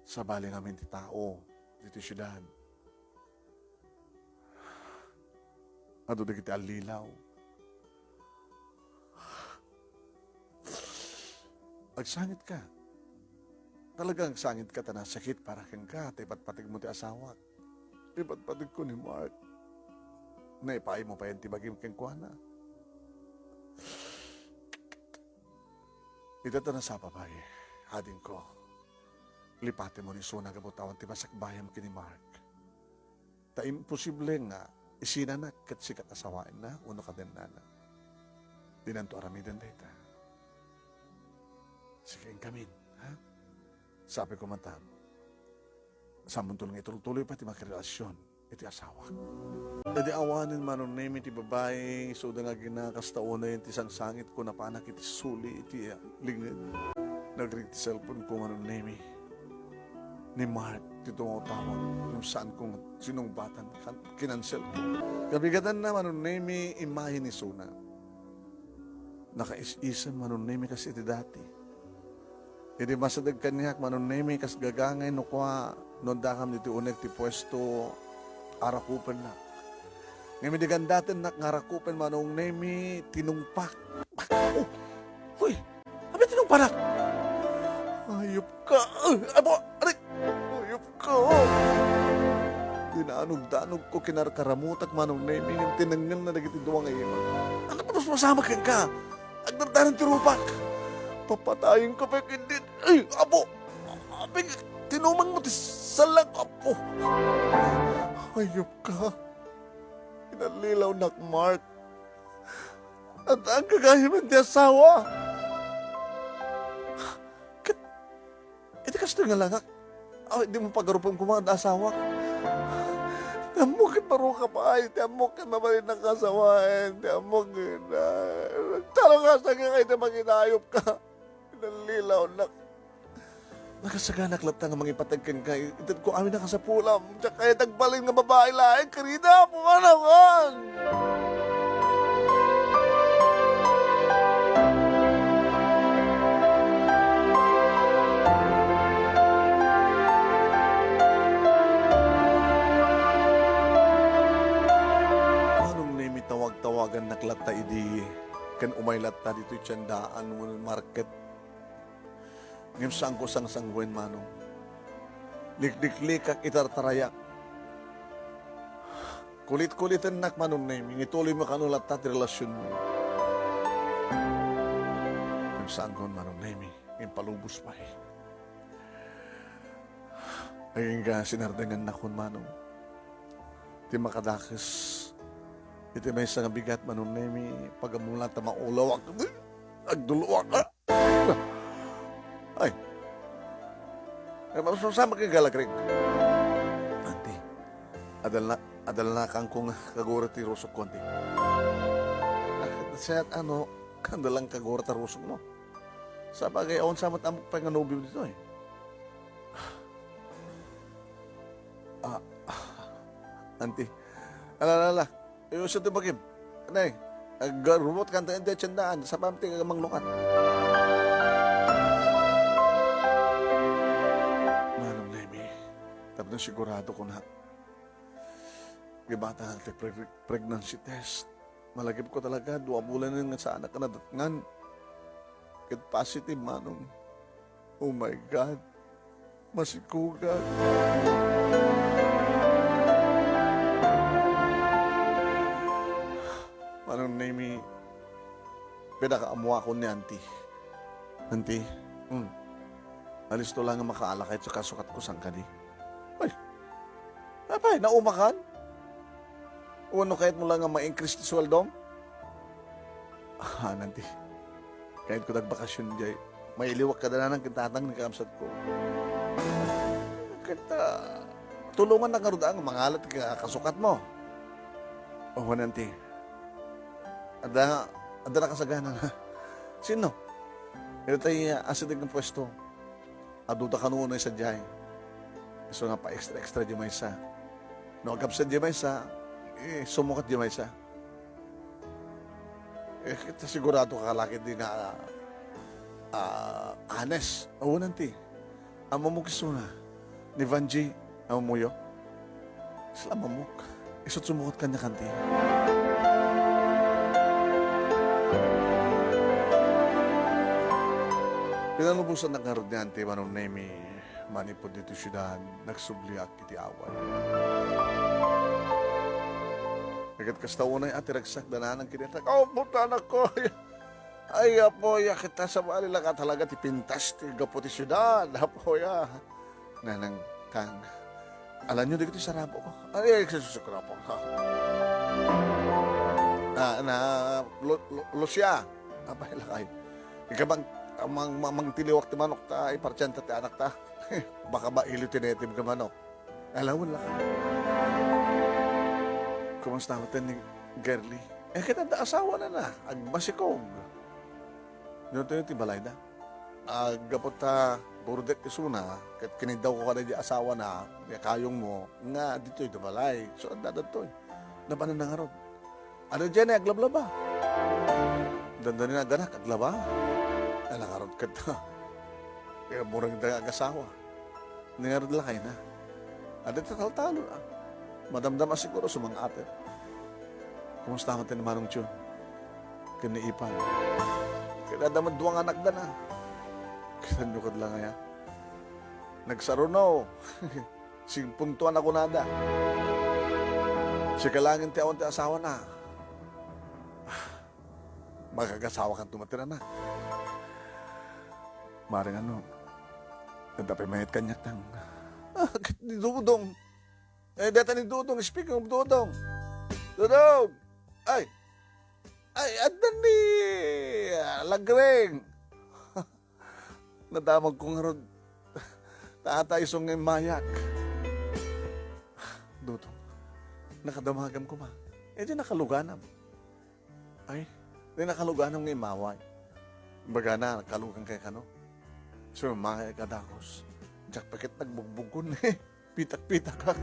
Sabali ngamin ti tao ditoy siudad. Adu dagiti allilaw. Agsangitka. Talaga agsangitka ta nasakit para kenka ta ipatpategmo ti asawak. Ipatpategko ni Mark. Naipaaymo payen ti bagim kenkuana. Ita ta nasapa pay, adingko. Lipatemon isuna gapu ta awan ti masakbayam ken ni Mark. Ta imposible nga isinanak ket sika ti asawaenna wenno kadennana. Dinanto aramiden dayta. Sika inkamin, ha? Sabi ko man ta, saanmonto nga itultuloy pay ti makirelasyon iti asawak. Idi awanen, Manong Nemy, ti babai, isuda nga aginakas ta unay ti sangsangitko, napanak iti suli iti, ah, linged. Nagring ti cellphone ko, Manong Nemy. Ni Mark ti tumawtawag, ngem saanko nga sinungbatan, kan-, kinanselko. Kabigatanna, Manong Nemy, imayen isuna. Nakaisisem, Manong Nemy, kas iti dati. Idi masideg kaniak, Manong Nemy, kas gagangay no kua, no addakam ditoy uneg ti puesto, arakupennak. Ngem idi gandatennak nga arakupen, Manong Nemy, tinungpak. Oh! Hoy! Apay tinungpanak? Ayupka! Ay, abo! Aray! Ayupka! Dinanog-danogko, kinarkaramutak, Manong Nemy, ngem tinengngenna dagiti dua nga ima. Ania ti pasamak kenka? Agdardanan ti rupak. Papatayenka pay ketdin. Ay, apo! Apay, tinumangmo ti salak, apo! Ayupka. Inallilawnak, Mark. Adda gagayyem ti asawa. Ket iti kastoy nga langak, aw, dimo pagarupen koma nga adda asawak. Ti ammok ket baro ka pay, ti ammok ket mabalinnak nga asawaen, ti ammok ket, ah, nagtalong nga sangika iti manginaayupka. Inallilawnak. Nakasaganak latta nga mangipateg kenka, itedko amin a kasapulam. Diak kayat agbalin nga babai laeng, karina, pumanawan! Manong Nemy, tawag-tawagannak latta idi ken umay latta ditoy tiendaan wenno market. Ngem saanko sangsanguen, Manong. Likliklikak, itartarayak. Kulit-kulitennak, Manong Nemy, nga ituloymo kano latta ti relasionmo. Ngem saanko, Manong Nemy, nga impalubos pay. Agingga sinardengannakon, Manong. Ti makadakes iti maysa nga bigat, Manong Nemy, pagammona ta maulawak. Agduluak. Ay. Ay, marusursama kay galagrig. Auntie, adal na, adal na kangkong kagura ti rusok ko, auntie. Ah, sayat ano, kandalang kagura ta rusok mo. Sabagay, awan sa matampok pa nga nobyo dito eh. Ah, auntie. Ala, ala, ala. Ayusen ti bagim. Nay, aggarumot kanta iti atiendaan. Sa pamati ka manglukat. Sigurado ko na. Gibatangak ti pre-, pregnancy test. Malagipko talaga, dua bulanen nga saanak a nadatngan. Ket positive, Manong. Oh my God. Masikugak. Manong Nemi, pinakaammoakon ni Auntie. Auntie, hmm, alisto la nga makaala kayat sa kasukatko, saan kadi? Ay, apay, naumakan? Wenno kayatmo la nga ma-increase ti suweldom? Ah, Auntie, kayatko agbakasyon jay. Mailiwak kada nanang ken tatang ni kakabsatko. Ket, ah, tulongannak ngarud a nga mangala ti ka-, kasukatmo. Oh, wen, Auntie. Adda, adda nakasagana. Sino? Ita tay, ah, asideg nga puesto. Aduda kano unay sadiay. Isu nga pa-extra-extra di maysa. No agkabsat di maysa, eh, sumukat di maysa. Eh, ket sigurado ka la ketdi nga, ah, honest. Awan, Auntie. Ammomok isuna. Ni Vanjie, ammoyo? Saan, ammok. Isu't sumukat kaniak, Auntie. Pinalubosannak ngarud ni Auntie Manong Nemi manipud ditoy siudad, nagsubliak iti away. Ket kasta unay a ti ragsak da nanang ken tatang. Oh, puta, anak ko! Ay, apoy, a, ket ta sabali la ka talaga ti pintas ti gapu ti siudad, apoy, a. Nanang Kang, alanyo dagiti sarabokko. Ay, ay, susukrapok. Ah, na, Lu-, Lu-, Lucia. Apay, lakay. Ika bang, mang-, mang-, mangtiliwak ti manok ta, ipartianta ti anak ta. Baka mailiw ti native nga manok. Alawen la. Kumusta met ni Girlie? Eh, ket adda asawana na, agbasikog. Ditoy ti balayda. Aggapu ta burdek isuna, ket kiniddawko kada di asawana, ni kayongmo, nga ditoy ti balay. So, adda ditoy. Nabanan na ngarud. Adda diay aglablaba. Dandani nga agganak, aglaba. Ala ngarud ket. Kaya murag da agasawa. Ni ngarud lakayna. Adda ti taltalo, a. Madamdama siguro sumang-ater. Kumusta met ni Manong Chun? Ken ni Ipan. Ket adda met dua nga anakda na. Kitanyo ket la ngaya. Nagsaruno. Sigpuntuan a kunada. Sika laeng ti awan ti asawana. Makagasawakanto met ti anak. Maring ano, adda pay mayat kaniak tang. Ah, ket ni Dodong. Eh, data ni Dodong, speaking of Dodong. Dodong! Ay! Ay, adda ni, ah, Lagring. Nadamagko ngarud. Tatay, isu nga immayak. Dodong, nakadamagam koma. Eh, di nakaluganam. Ay, di nakaluganam nga immaway. Bagana, nakalugan kay kano. Sumangay ka dakos. Diak pay ket nagbugbugkon. Pitak-pitak, ha?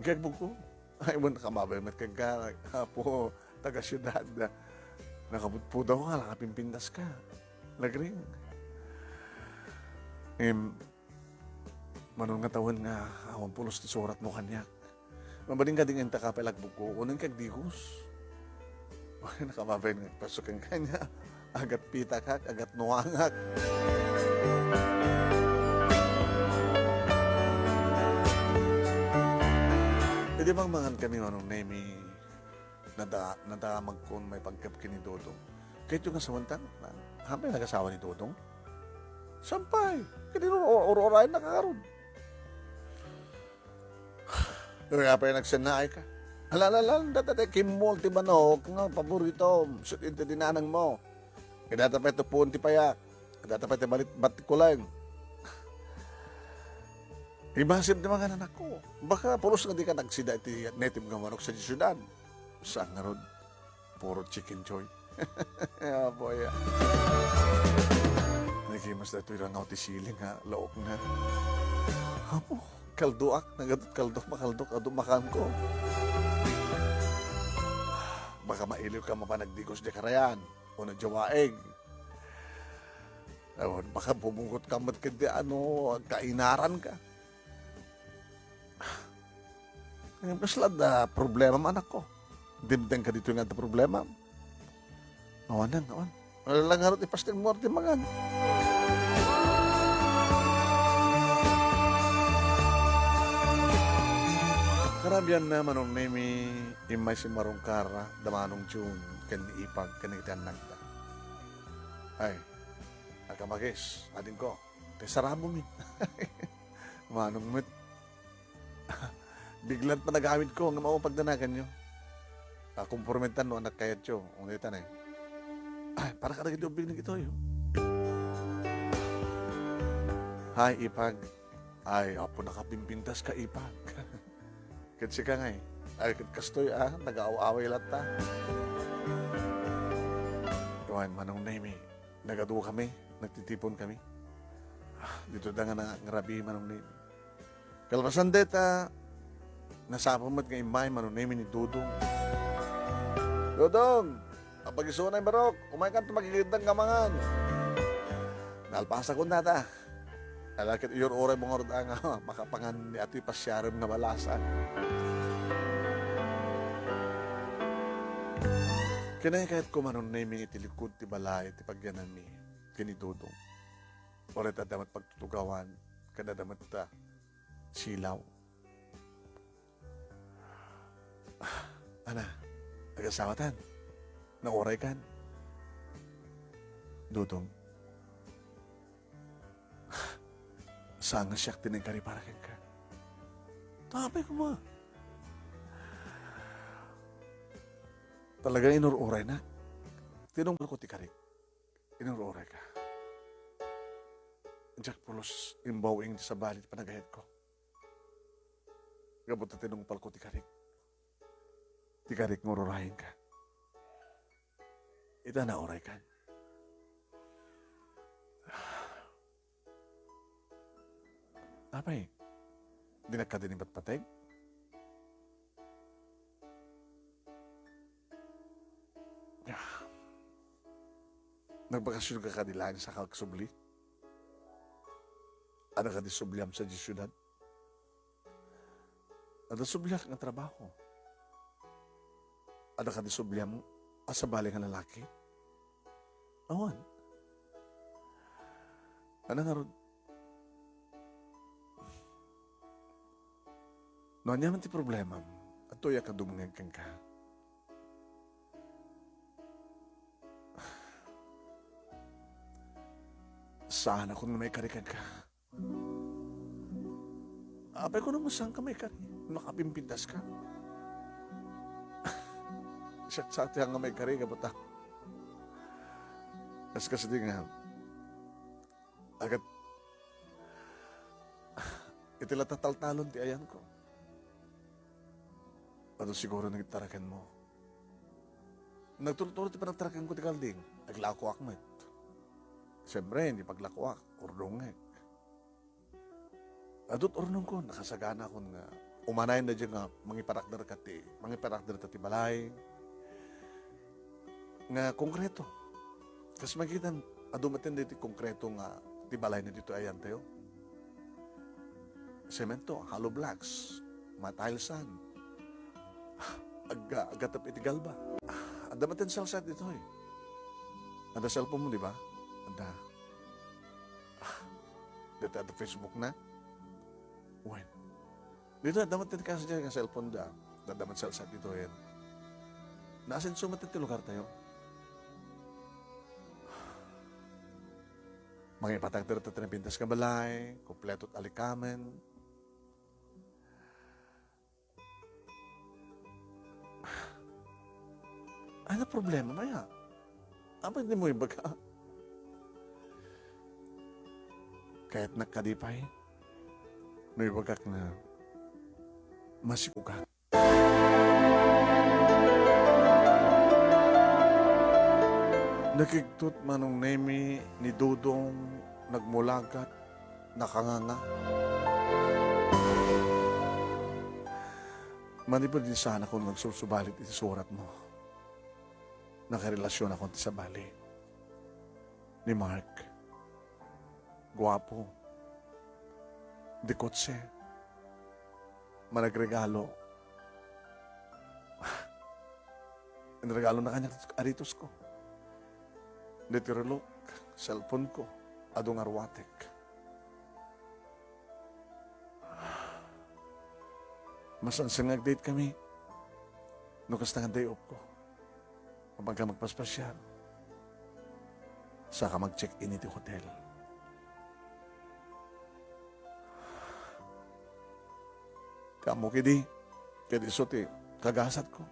Nagbugbugkon. Ay, wen, nakamabayan met kenka, Apo, taga-siudad. Nakapudpudaw ka, nakapimpintas ka. Lagring. Em, Manong nga tawen nga awan pulos ti suratmo kaniak. Mabalin kadi nga inta ka pay lagbugko, unen kag digos. Nakababain nga agpaso kenka ania. Agatpitakak, agatnuangak. Idi mangmangan kami, Manong Nemi, nada-, nadamagkon maipanggep ken ni Dodong. Kayatyo nga sawen ta, na, haanpay nagasawa ni Dodong? Saan pay? Ket ur-, ur-, ur-, urayen na kakarod. Kaya pay nagsennaay ka. Ala, ala, ala, data ti kimmol ti manok nga paboritom, ket inti dinanang mo. Ket data pay ti puon ti payak. Ket data pay ti balit, batik kuleng. Ibasim ti mga anak ko. Baka pulos nga di ka nagsida iti native nga manok sa siudad. Saan ngarud? Puro chicken joy. Apo, ya. Nagimas datoy rangaw ti siling nga laok na. Apo, kaldoak, nagadot kaldo, makaldo, adu makanko. Baka mailiw ka mapan agdigos di karayan, o no jawaig. Awan, baka bumungkot ka met ket di ano, kainaran ka. Ngem kasla da problema, anakko? Dimdeng ka ditoy nga adda problema? Awanen, awan. Wala lang ngarud ipastil mo ti mangan. Karabian na Manong Nemi, immay simmarungkar da Manong June ken ni Ipag ken iti annakda. Ay, agkamagis, adingko. Ti sarabom, eh. Manong met. Biglan panagamit ko, ngem awan pagdanaganyo. Ah, kompormetan no anak kayatyo. Unay ta, eh. Ay, para kadagiti ubbing ni kitoy, oh. Hi, Ipag. Ay, apo, nakapimpintas ka, Ipag. Ket sika ngay. Ay, ket kastoy, ah, nagaaw-away latta. Kuan, Manong Nemi, nagadu kami, nagtitipon kami. Ah, dito da nga na-, nga rabii, Manong Nemi. Kalpasan deta, nasapa met nga immay Manong Nemi ni Dudong. Dudong! Apag-isunay, barok! Umaykan ta magigiddang ka mangan! Nalpasak ko nata. Ala ket iyur-uray mo ngarud nga makapangan ni atoy pasiarem nga balasan. Kinayat ko Manong Nemi iti likud ti balay ti pagyananmi ken ni Dudong. Uray adda met pagtutugawan, ken adda met ta silaw. Ah, ana, agasawatan. Nauraykan. Dudong. Saan nga siak ti nagkari para kenka? Tapay koma. Talaga inur-uraynak. Tinungpal ko ti karik. Inur-uray ka. Diak pulos imbaw-ing ti sabali ti panagayat ko. Gapu ta tinungpal ko ti karik. Ti karik nga ururayen ka. Ita nauray kan. Apay, dinak kadi ni patpateg? Ah. Nagbakasyon ka kadi laeng sa kagsubli? Adda kadi subliam sa disyudad? Adda subliak nga trabaho? Adda kadi subliam a sabali nga lalaki? Awan. Ana ngarud, no ania man ti problemam, adtoyak a dumngeg kenka. Saanakon nga maikari kenka. Apay, kunam, saan ka maikari? Makapimpintas ka? Siak sa ti nga maikari, gapu ta. Kas, kas di nga. Agat, iti la tataltalon ti ayanko. Adu siguro nagtarakenmo. Nagturturo ti panagtarakenko ti kalding. Naglakoak met. Siyempre, hindi paglakoak, urdongek. Adut urnongkon, nakasaganakon nga umanayen da nga mangiparakder ka ti, mangiparakder ta ti balay nga konkreto. Kas makita, adu met daytoy konkreto nga ti balay na dito ayan tayo. Semento, hollow blocks, matilesan. Agga-, aggatep iti galba. Ah, adda met salsat ditoy. Adda cellphone mo, di ba? Adda. Ah, dito adda Facebook na. Wen. Dito, adda met kasi dyan nga cellphone da. Adda met salsat ditoy. Naasenso met ti lugar tayo. Mangipatak dito ti napintas nga balay, kompleto ti alikamen. Ano problema, maya? Apay, di mo ibaga? Kayatnak kadi pay, no ibagak nga masikugak. Nakigtot Manong Nemi ni Dudong, nagmulagat, nakanganga. Manipud insaanakon nga agsusubalit iti suratmo, nakarelasionakon ti sabali ni Mark. guapo, de kotse, managregalo. Inregalona kaniak aritosko. Ditoy relok, cellphone ko, adu nga ruatek. Masansan nga ag-date kami. No kasta nga day off ko. Mapagka magpaspasiar. Saka mag-check-in iti hotel. Ti ammok idi, ket isu ti kagasatko.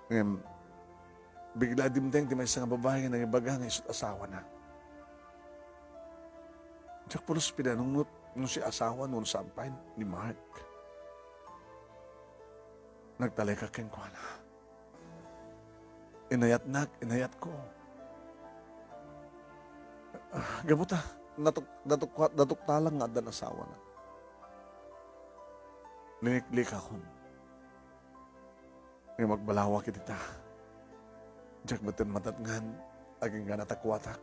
Ngem, bigla a dimteng ti maysa nga babai nga nangibaga nga isu ti asawana. Diak pulos pinanunot no siak asawa wenno saan pay ni Mark. Nagtalekak kenkuana. Inayatnak, inayatko. Ah, gapu ta, natuk-, natukwa-, natuktalan nga addan asawana. Liniklikakon. Ngem agbalawak iti ta. Diak metten madatngan, agingga natakuatak.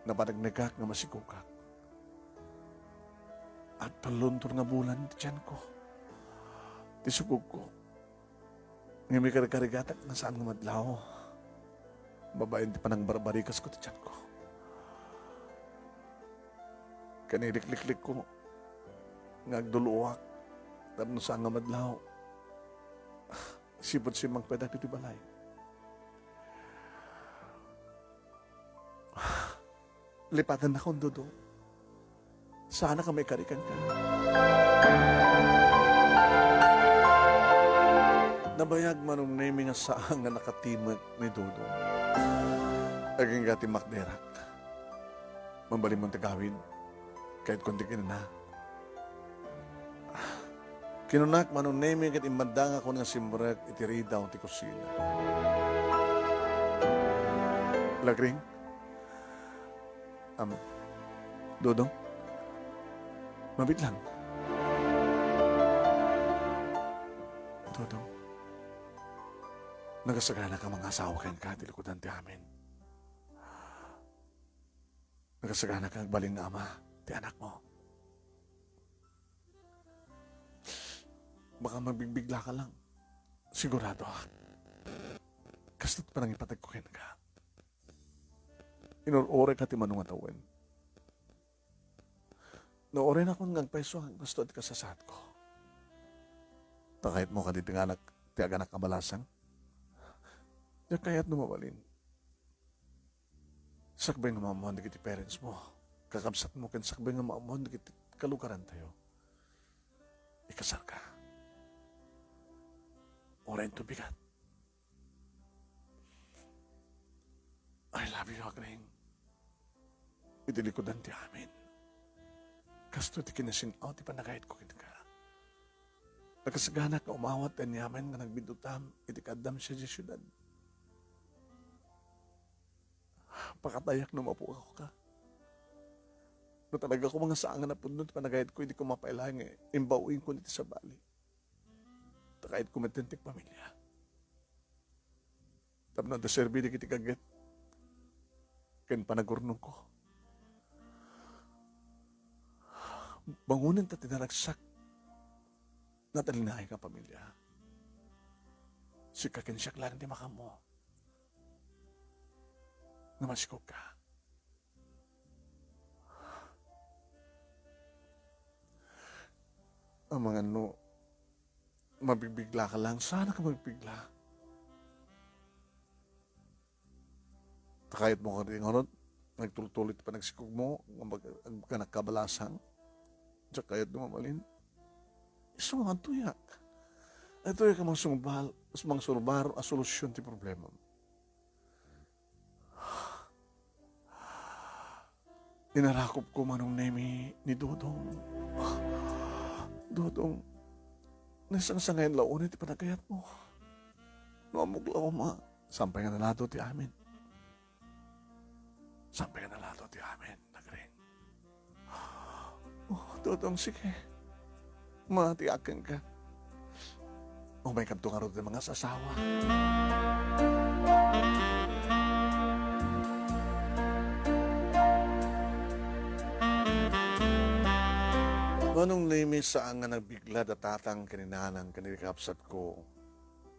Napanagnekak nga masikogak. Agpalunton nga bulan ti tianko. Ti sukogko. Ngem ikarikarigatak nga saan nga madlaw. Babaen ti panangbarbarikasko ti tianko. Ken ilikliklikko nga agduluoak tapno saan nga madlaw. Sipud simmangpetak iti balay. Lipatennakon, Dodong. Saannak a maikari kenka. Nabayag Manong Nemi nga saan nga nakatimek ni Dodong. Agingga ti makderak. Mabalinmon ti gawid. Kayatkon ti kinuna. Kinunak Manong Nemi ket immaddangakon nga simrek iti ridaw ti kusina. Lagring? Am, Dodong? Mabitlang? Dodong? Nagasaganak a mangasawa kenka ti likudan ti amin. Nagasaganak a agbalin nga ama ti anakmo. Baka mabigbiglaka lang. Siguradoak. Kasto't panangipategko kenka. Inur-urayka ti mano nga tawen. Naurinakon nga agpayso a kasto ti kasasaadko. Ta kayatmo kadi ti nga anak, ti aganak a balasang? Diak kayat no mabalin. Sakbay nga maammoan dagiti parents mo, kakabsatmo, ken sakbay nga maammoan dagiti kalugarantayo, ikasarka. Uray inton bigat. I love you, Agring. Iti likudan ti amin. Kastoy ti kinasin-aw ti panagayatko kenka. Nakasaganak nga umawat ti aniaman nga nagbidutam iti kaaddam sadiay siudad. Pakatayak no mapukaw ka. No talaga koma nga saan nga napudno ti panagayatko, idi ko mapaila nga imbawinkon iti sabali. Ta kayatko metten ti agpamilia. Tapno adda serbi dagiti kagget ken panagurnongko. Bangonen ta ti naragsak. Natalinaay nga pamilia. Sika ken siak laeng ti makaammo nga masikogka. Amangan no, mabigbigla ka lang. Saan ka magbigla? Ta kayatmo kadi ngarud, nagtultuloy ti panagsikogmo, nga mag-, agkanak kabalasang. Diak kayat no mabalin. Isu nga adtoyak. Adtoyak a mangsurbal-, mangsurbar a solusyon ti problemam. Inarakopko, Manong Nemi, ni Dodong. Dodong, naisangsangayan la unay ti panagayatmo. No ammok la koma, saan pay nga nalado ti amin. Saan pay nga nalado ti amin, Agring. Oh, Dodong, sige. Matiaken ka. Umaykadto ngarud ti mangasasawa. Manong Nemi, saan nga nagbigla da tatang ken ni nanang ken ni kakabsatko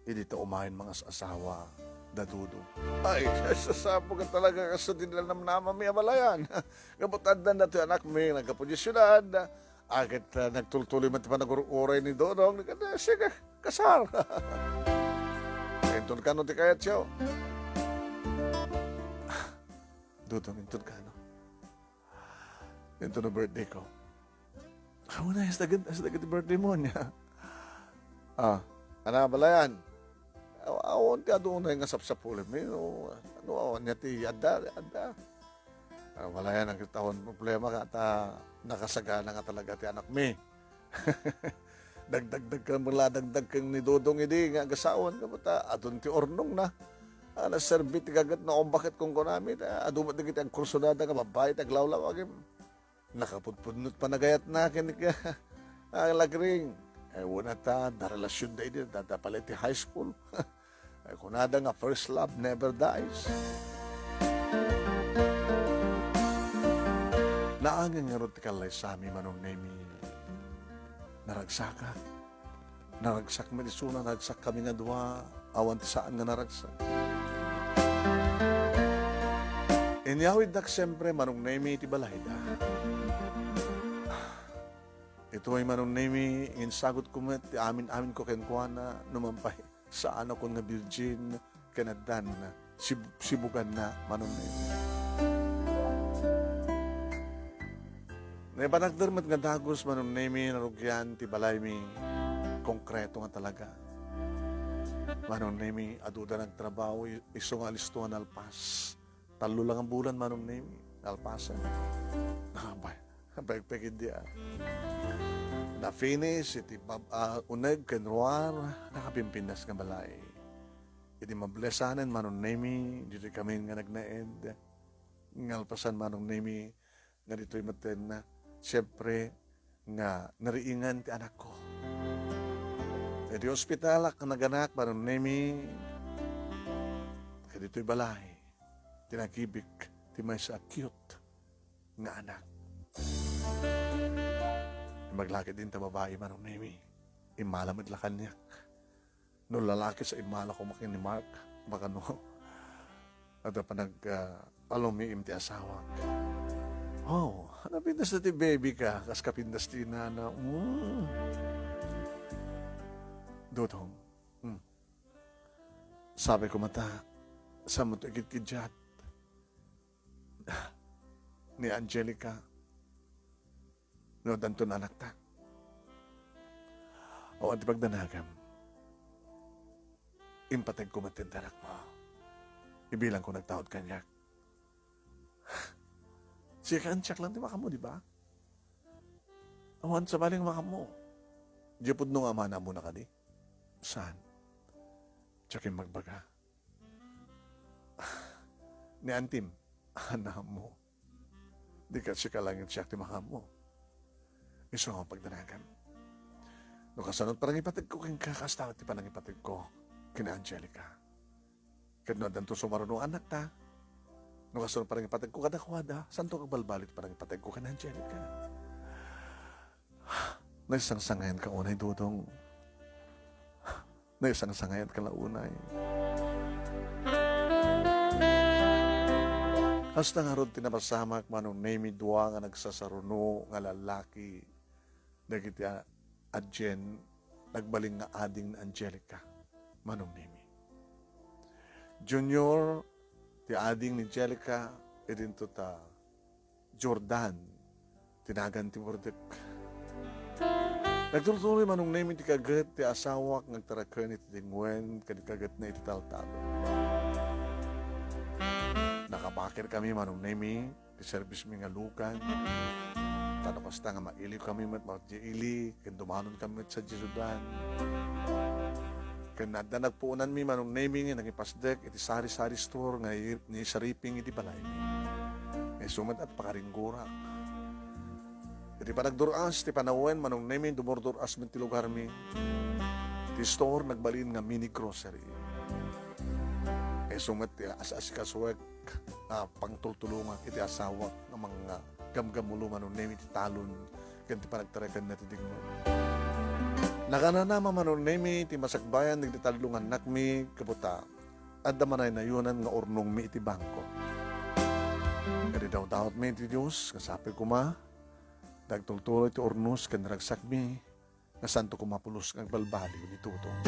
idi ta umayen mangas-asawa da Dodong. Ay, sasapo ka talaga kas ti nanamnamami a balayan. Gapu ta addan datoy anakmi, naggapu di siudad. Ket, ah, nagtultuloy met ti panagur-uray ni Dodong. Ket, ah, sige, kasar. Inton kano ti kayatyo? Dodong, inton kano? Inton no birthday ko. Awan na, hasta gad-, hasta gad ti birthday mo niya. Ah, ana, balayan. Aw-, awan ti adu unay nga sapsapulenmi, no? Ano, awan niya ti adda, adda. Ah, balayan, ang kitawan problema ka, ta nakasagana nga talaga ti anakmi. Nagdagdag ka, mula dagdag kang ni Dodong idi nga agasawan ka, ta adun ti urnong na. Ah, naserbi ti gaget na umbaket kung kunami, ta adu met dagiti agkursunada nga babbai, ti aglawlaw, agim. Nakapudpudno ti panagayatna ken ni Alagring. Ay, wen ta, darelasionda idi, dada pala iti high school. Ay, kunada nga first love never dies. Naangen ngarud ti kallaysami, Manong Nemi. Naragsakak. Naragsak met isuna, naragsak kami nga dua, awan ti saan nga naragsak. Inyawidnak siempre, Manong Nemi, iti balayda. Itoy, Manong Nemi, insagutko met ti amin-aminko kenkuana, no mampay, saanakon nga virgin, ken addan, sib-, sibuganna, Manong Nemi. Naipanagder met nga dagus, Manong Nemi, narugian ti balaymi. Konkreto nga talaga. Manong Nemi, aduda nagtrabaho, i-, isu nga alisto nga nalpas. Tallo lang a bulan, Manong Nemi, nalpasen. Abay, pekpek idi, ah. Na-finish iti bab-, ah, uneg ken ruar, nakapimpindas nga balay. Idi mablesanen, Manong Nemi, ditoy kami nga nagnaed. Ngalpasan, Manong Nemi, nga ditoy metten, siempre, nga nariingan ti anakko. Iti ospitalak naganak, Manong Nemi, ket ditoy balay, ti nagibik ti maysa a cute nga anak. Imbag la ketdin ta babai, Manong Nemi, immala met la kaniak. No lalaki sa immala koma ken ni Mark, baka no, adda panag, ah, palumiim ti asawak. Oh, napintas na ti baby ka, kas kapintas ti inana. Mm. Dodong. Mm. Sabi ko mata, sa mo to ikit-kidyat ni Angelica. No, danton anakta. Awan ti pagdanagam. Impateg ko met ti anakmo. Ibilang ko nagtaud kaniak. Sika, antiak lang ti makammo, di ba? Awan sabali nga makammo. Di pudno nga amana muna kadi? Saan? Diak immagbaga. Ni antim, anamo. Di ket sika lang siak ti makammo. Isu nga pagdanagam. No kasano ti panangipategko kenka, kasta ti panangipategko ken Angelica. Ket no addanto sumaruno anakta, no kasano ti panangipategko kadakuada, saanto agbalbaliw ti panangipategko ken Angelica. Naisangsangayan ka unay, Dodong. Naisangsangayan ka la unay. Kasta ngarud ti napasamak, Manong Nemi, dua nga nagsasaruno nga lallaki dagiti a-, adien nagbalin nga ading ni Angelica, Manong Nemi. Junior ti ading ni Angelica, idinto ta Jordan ti nagan ti burdek. Nagtultuloy, Manong Nemi, ti kaget ti asawak nga agtaraken iti dingwen ken kagetna iti taltalon. Nakabakir kami, Manong Nemi, ti serbismi nga lugan. Ta no kasta nga mailiw kami met, madiay ili, ken dumanon kami met sadiay sudan. Ken adda nagpuonanmi, Manong Nemi, nga nangipasdek iti sari-sari store nga i-, ni Sariping iti balaymi. Isu met a pakaringgorak. Iti panagdur-as ti panawen, Manong Nemi, dumurdur-as met ti lugarmi. Ti store nagbalin nga mini grocery. Isu met ti as-asikasuek a pangtultulongak iti asawak nga manggamgamulo, Manong Nemi, iti talon ken ti panagtarakenna ti dingngod. Nakanana, Manong Nemi, ti masakbayan dagiti tallo nga annakmi, kabuta, adda manaynayonan nga urnongmi iti bangko. Kadi dawdawatmi iti Dios, nga sapay koma, dagtultuloy ti urnos ken ragsakmi, nga santo koma pulos nga agbalbaliw ni Dodong.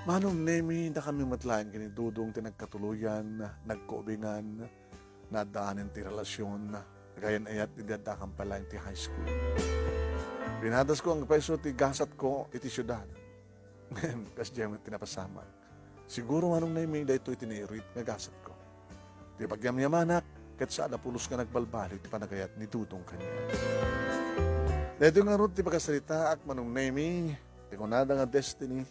Manong Nemi, dakami met laeng ken ni Dodong ti nagkatuloyan, nagkaubingan, naaddaanen ti relasion, nagayan-ayat idi addakam pay laeng ti high school. Pinadasko a payso ti gasatko iti siudad. Ngem, kasdiay met ti napasamak. Siguro, Manong Nemi, daytoy ti nairit nga gasatko. Ti pagyamyamanak, ket saan a pulos nga nagbalbaliw ti panagayat ni Dodong kaniak. Daytoy ngarud ti pakasaritaak, Manong Nemi, ti kunada nga destiny,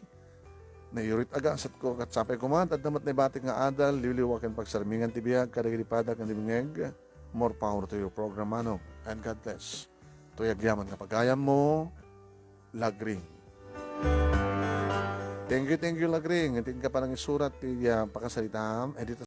nairit a gasatko, ket sapay koma, adda met naibatik nga adal, liwliwa ken pagsarmingan ti biag kadagiti padana nga dumngeg. More power to your program, Manong, and God bless. Toy agyaman nga pagayammo, Lagring. Thank you, thank you, Lagring. Iti inka panangisurat ti, ah, pakasaritaam, eh, dita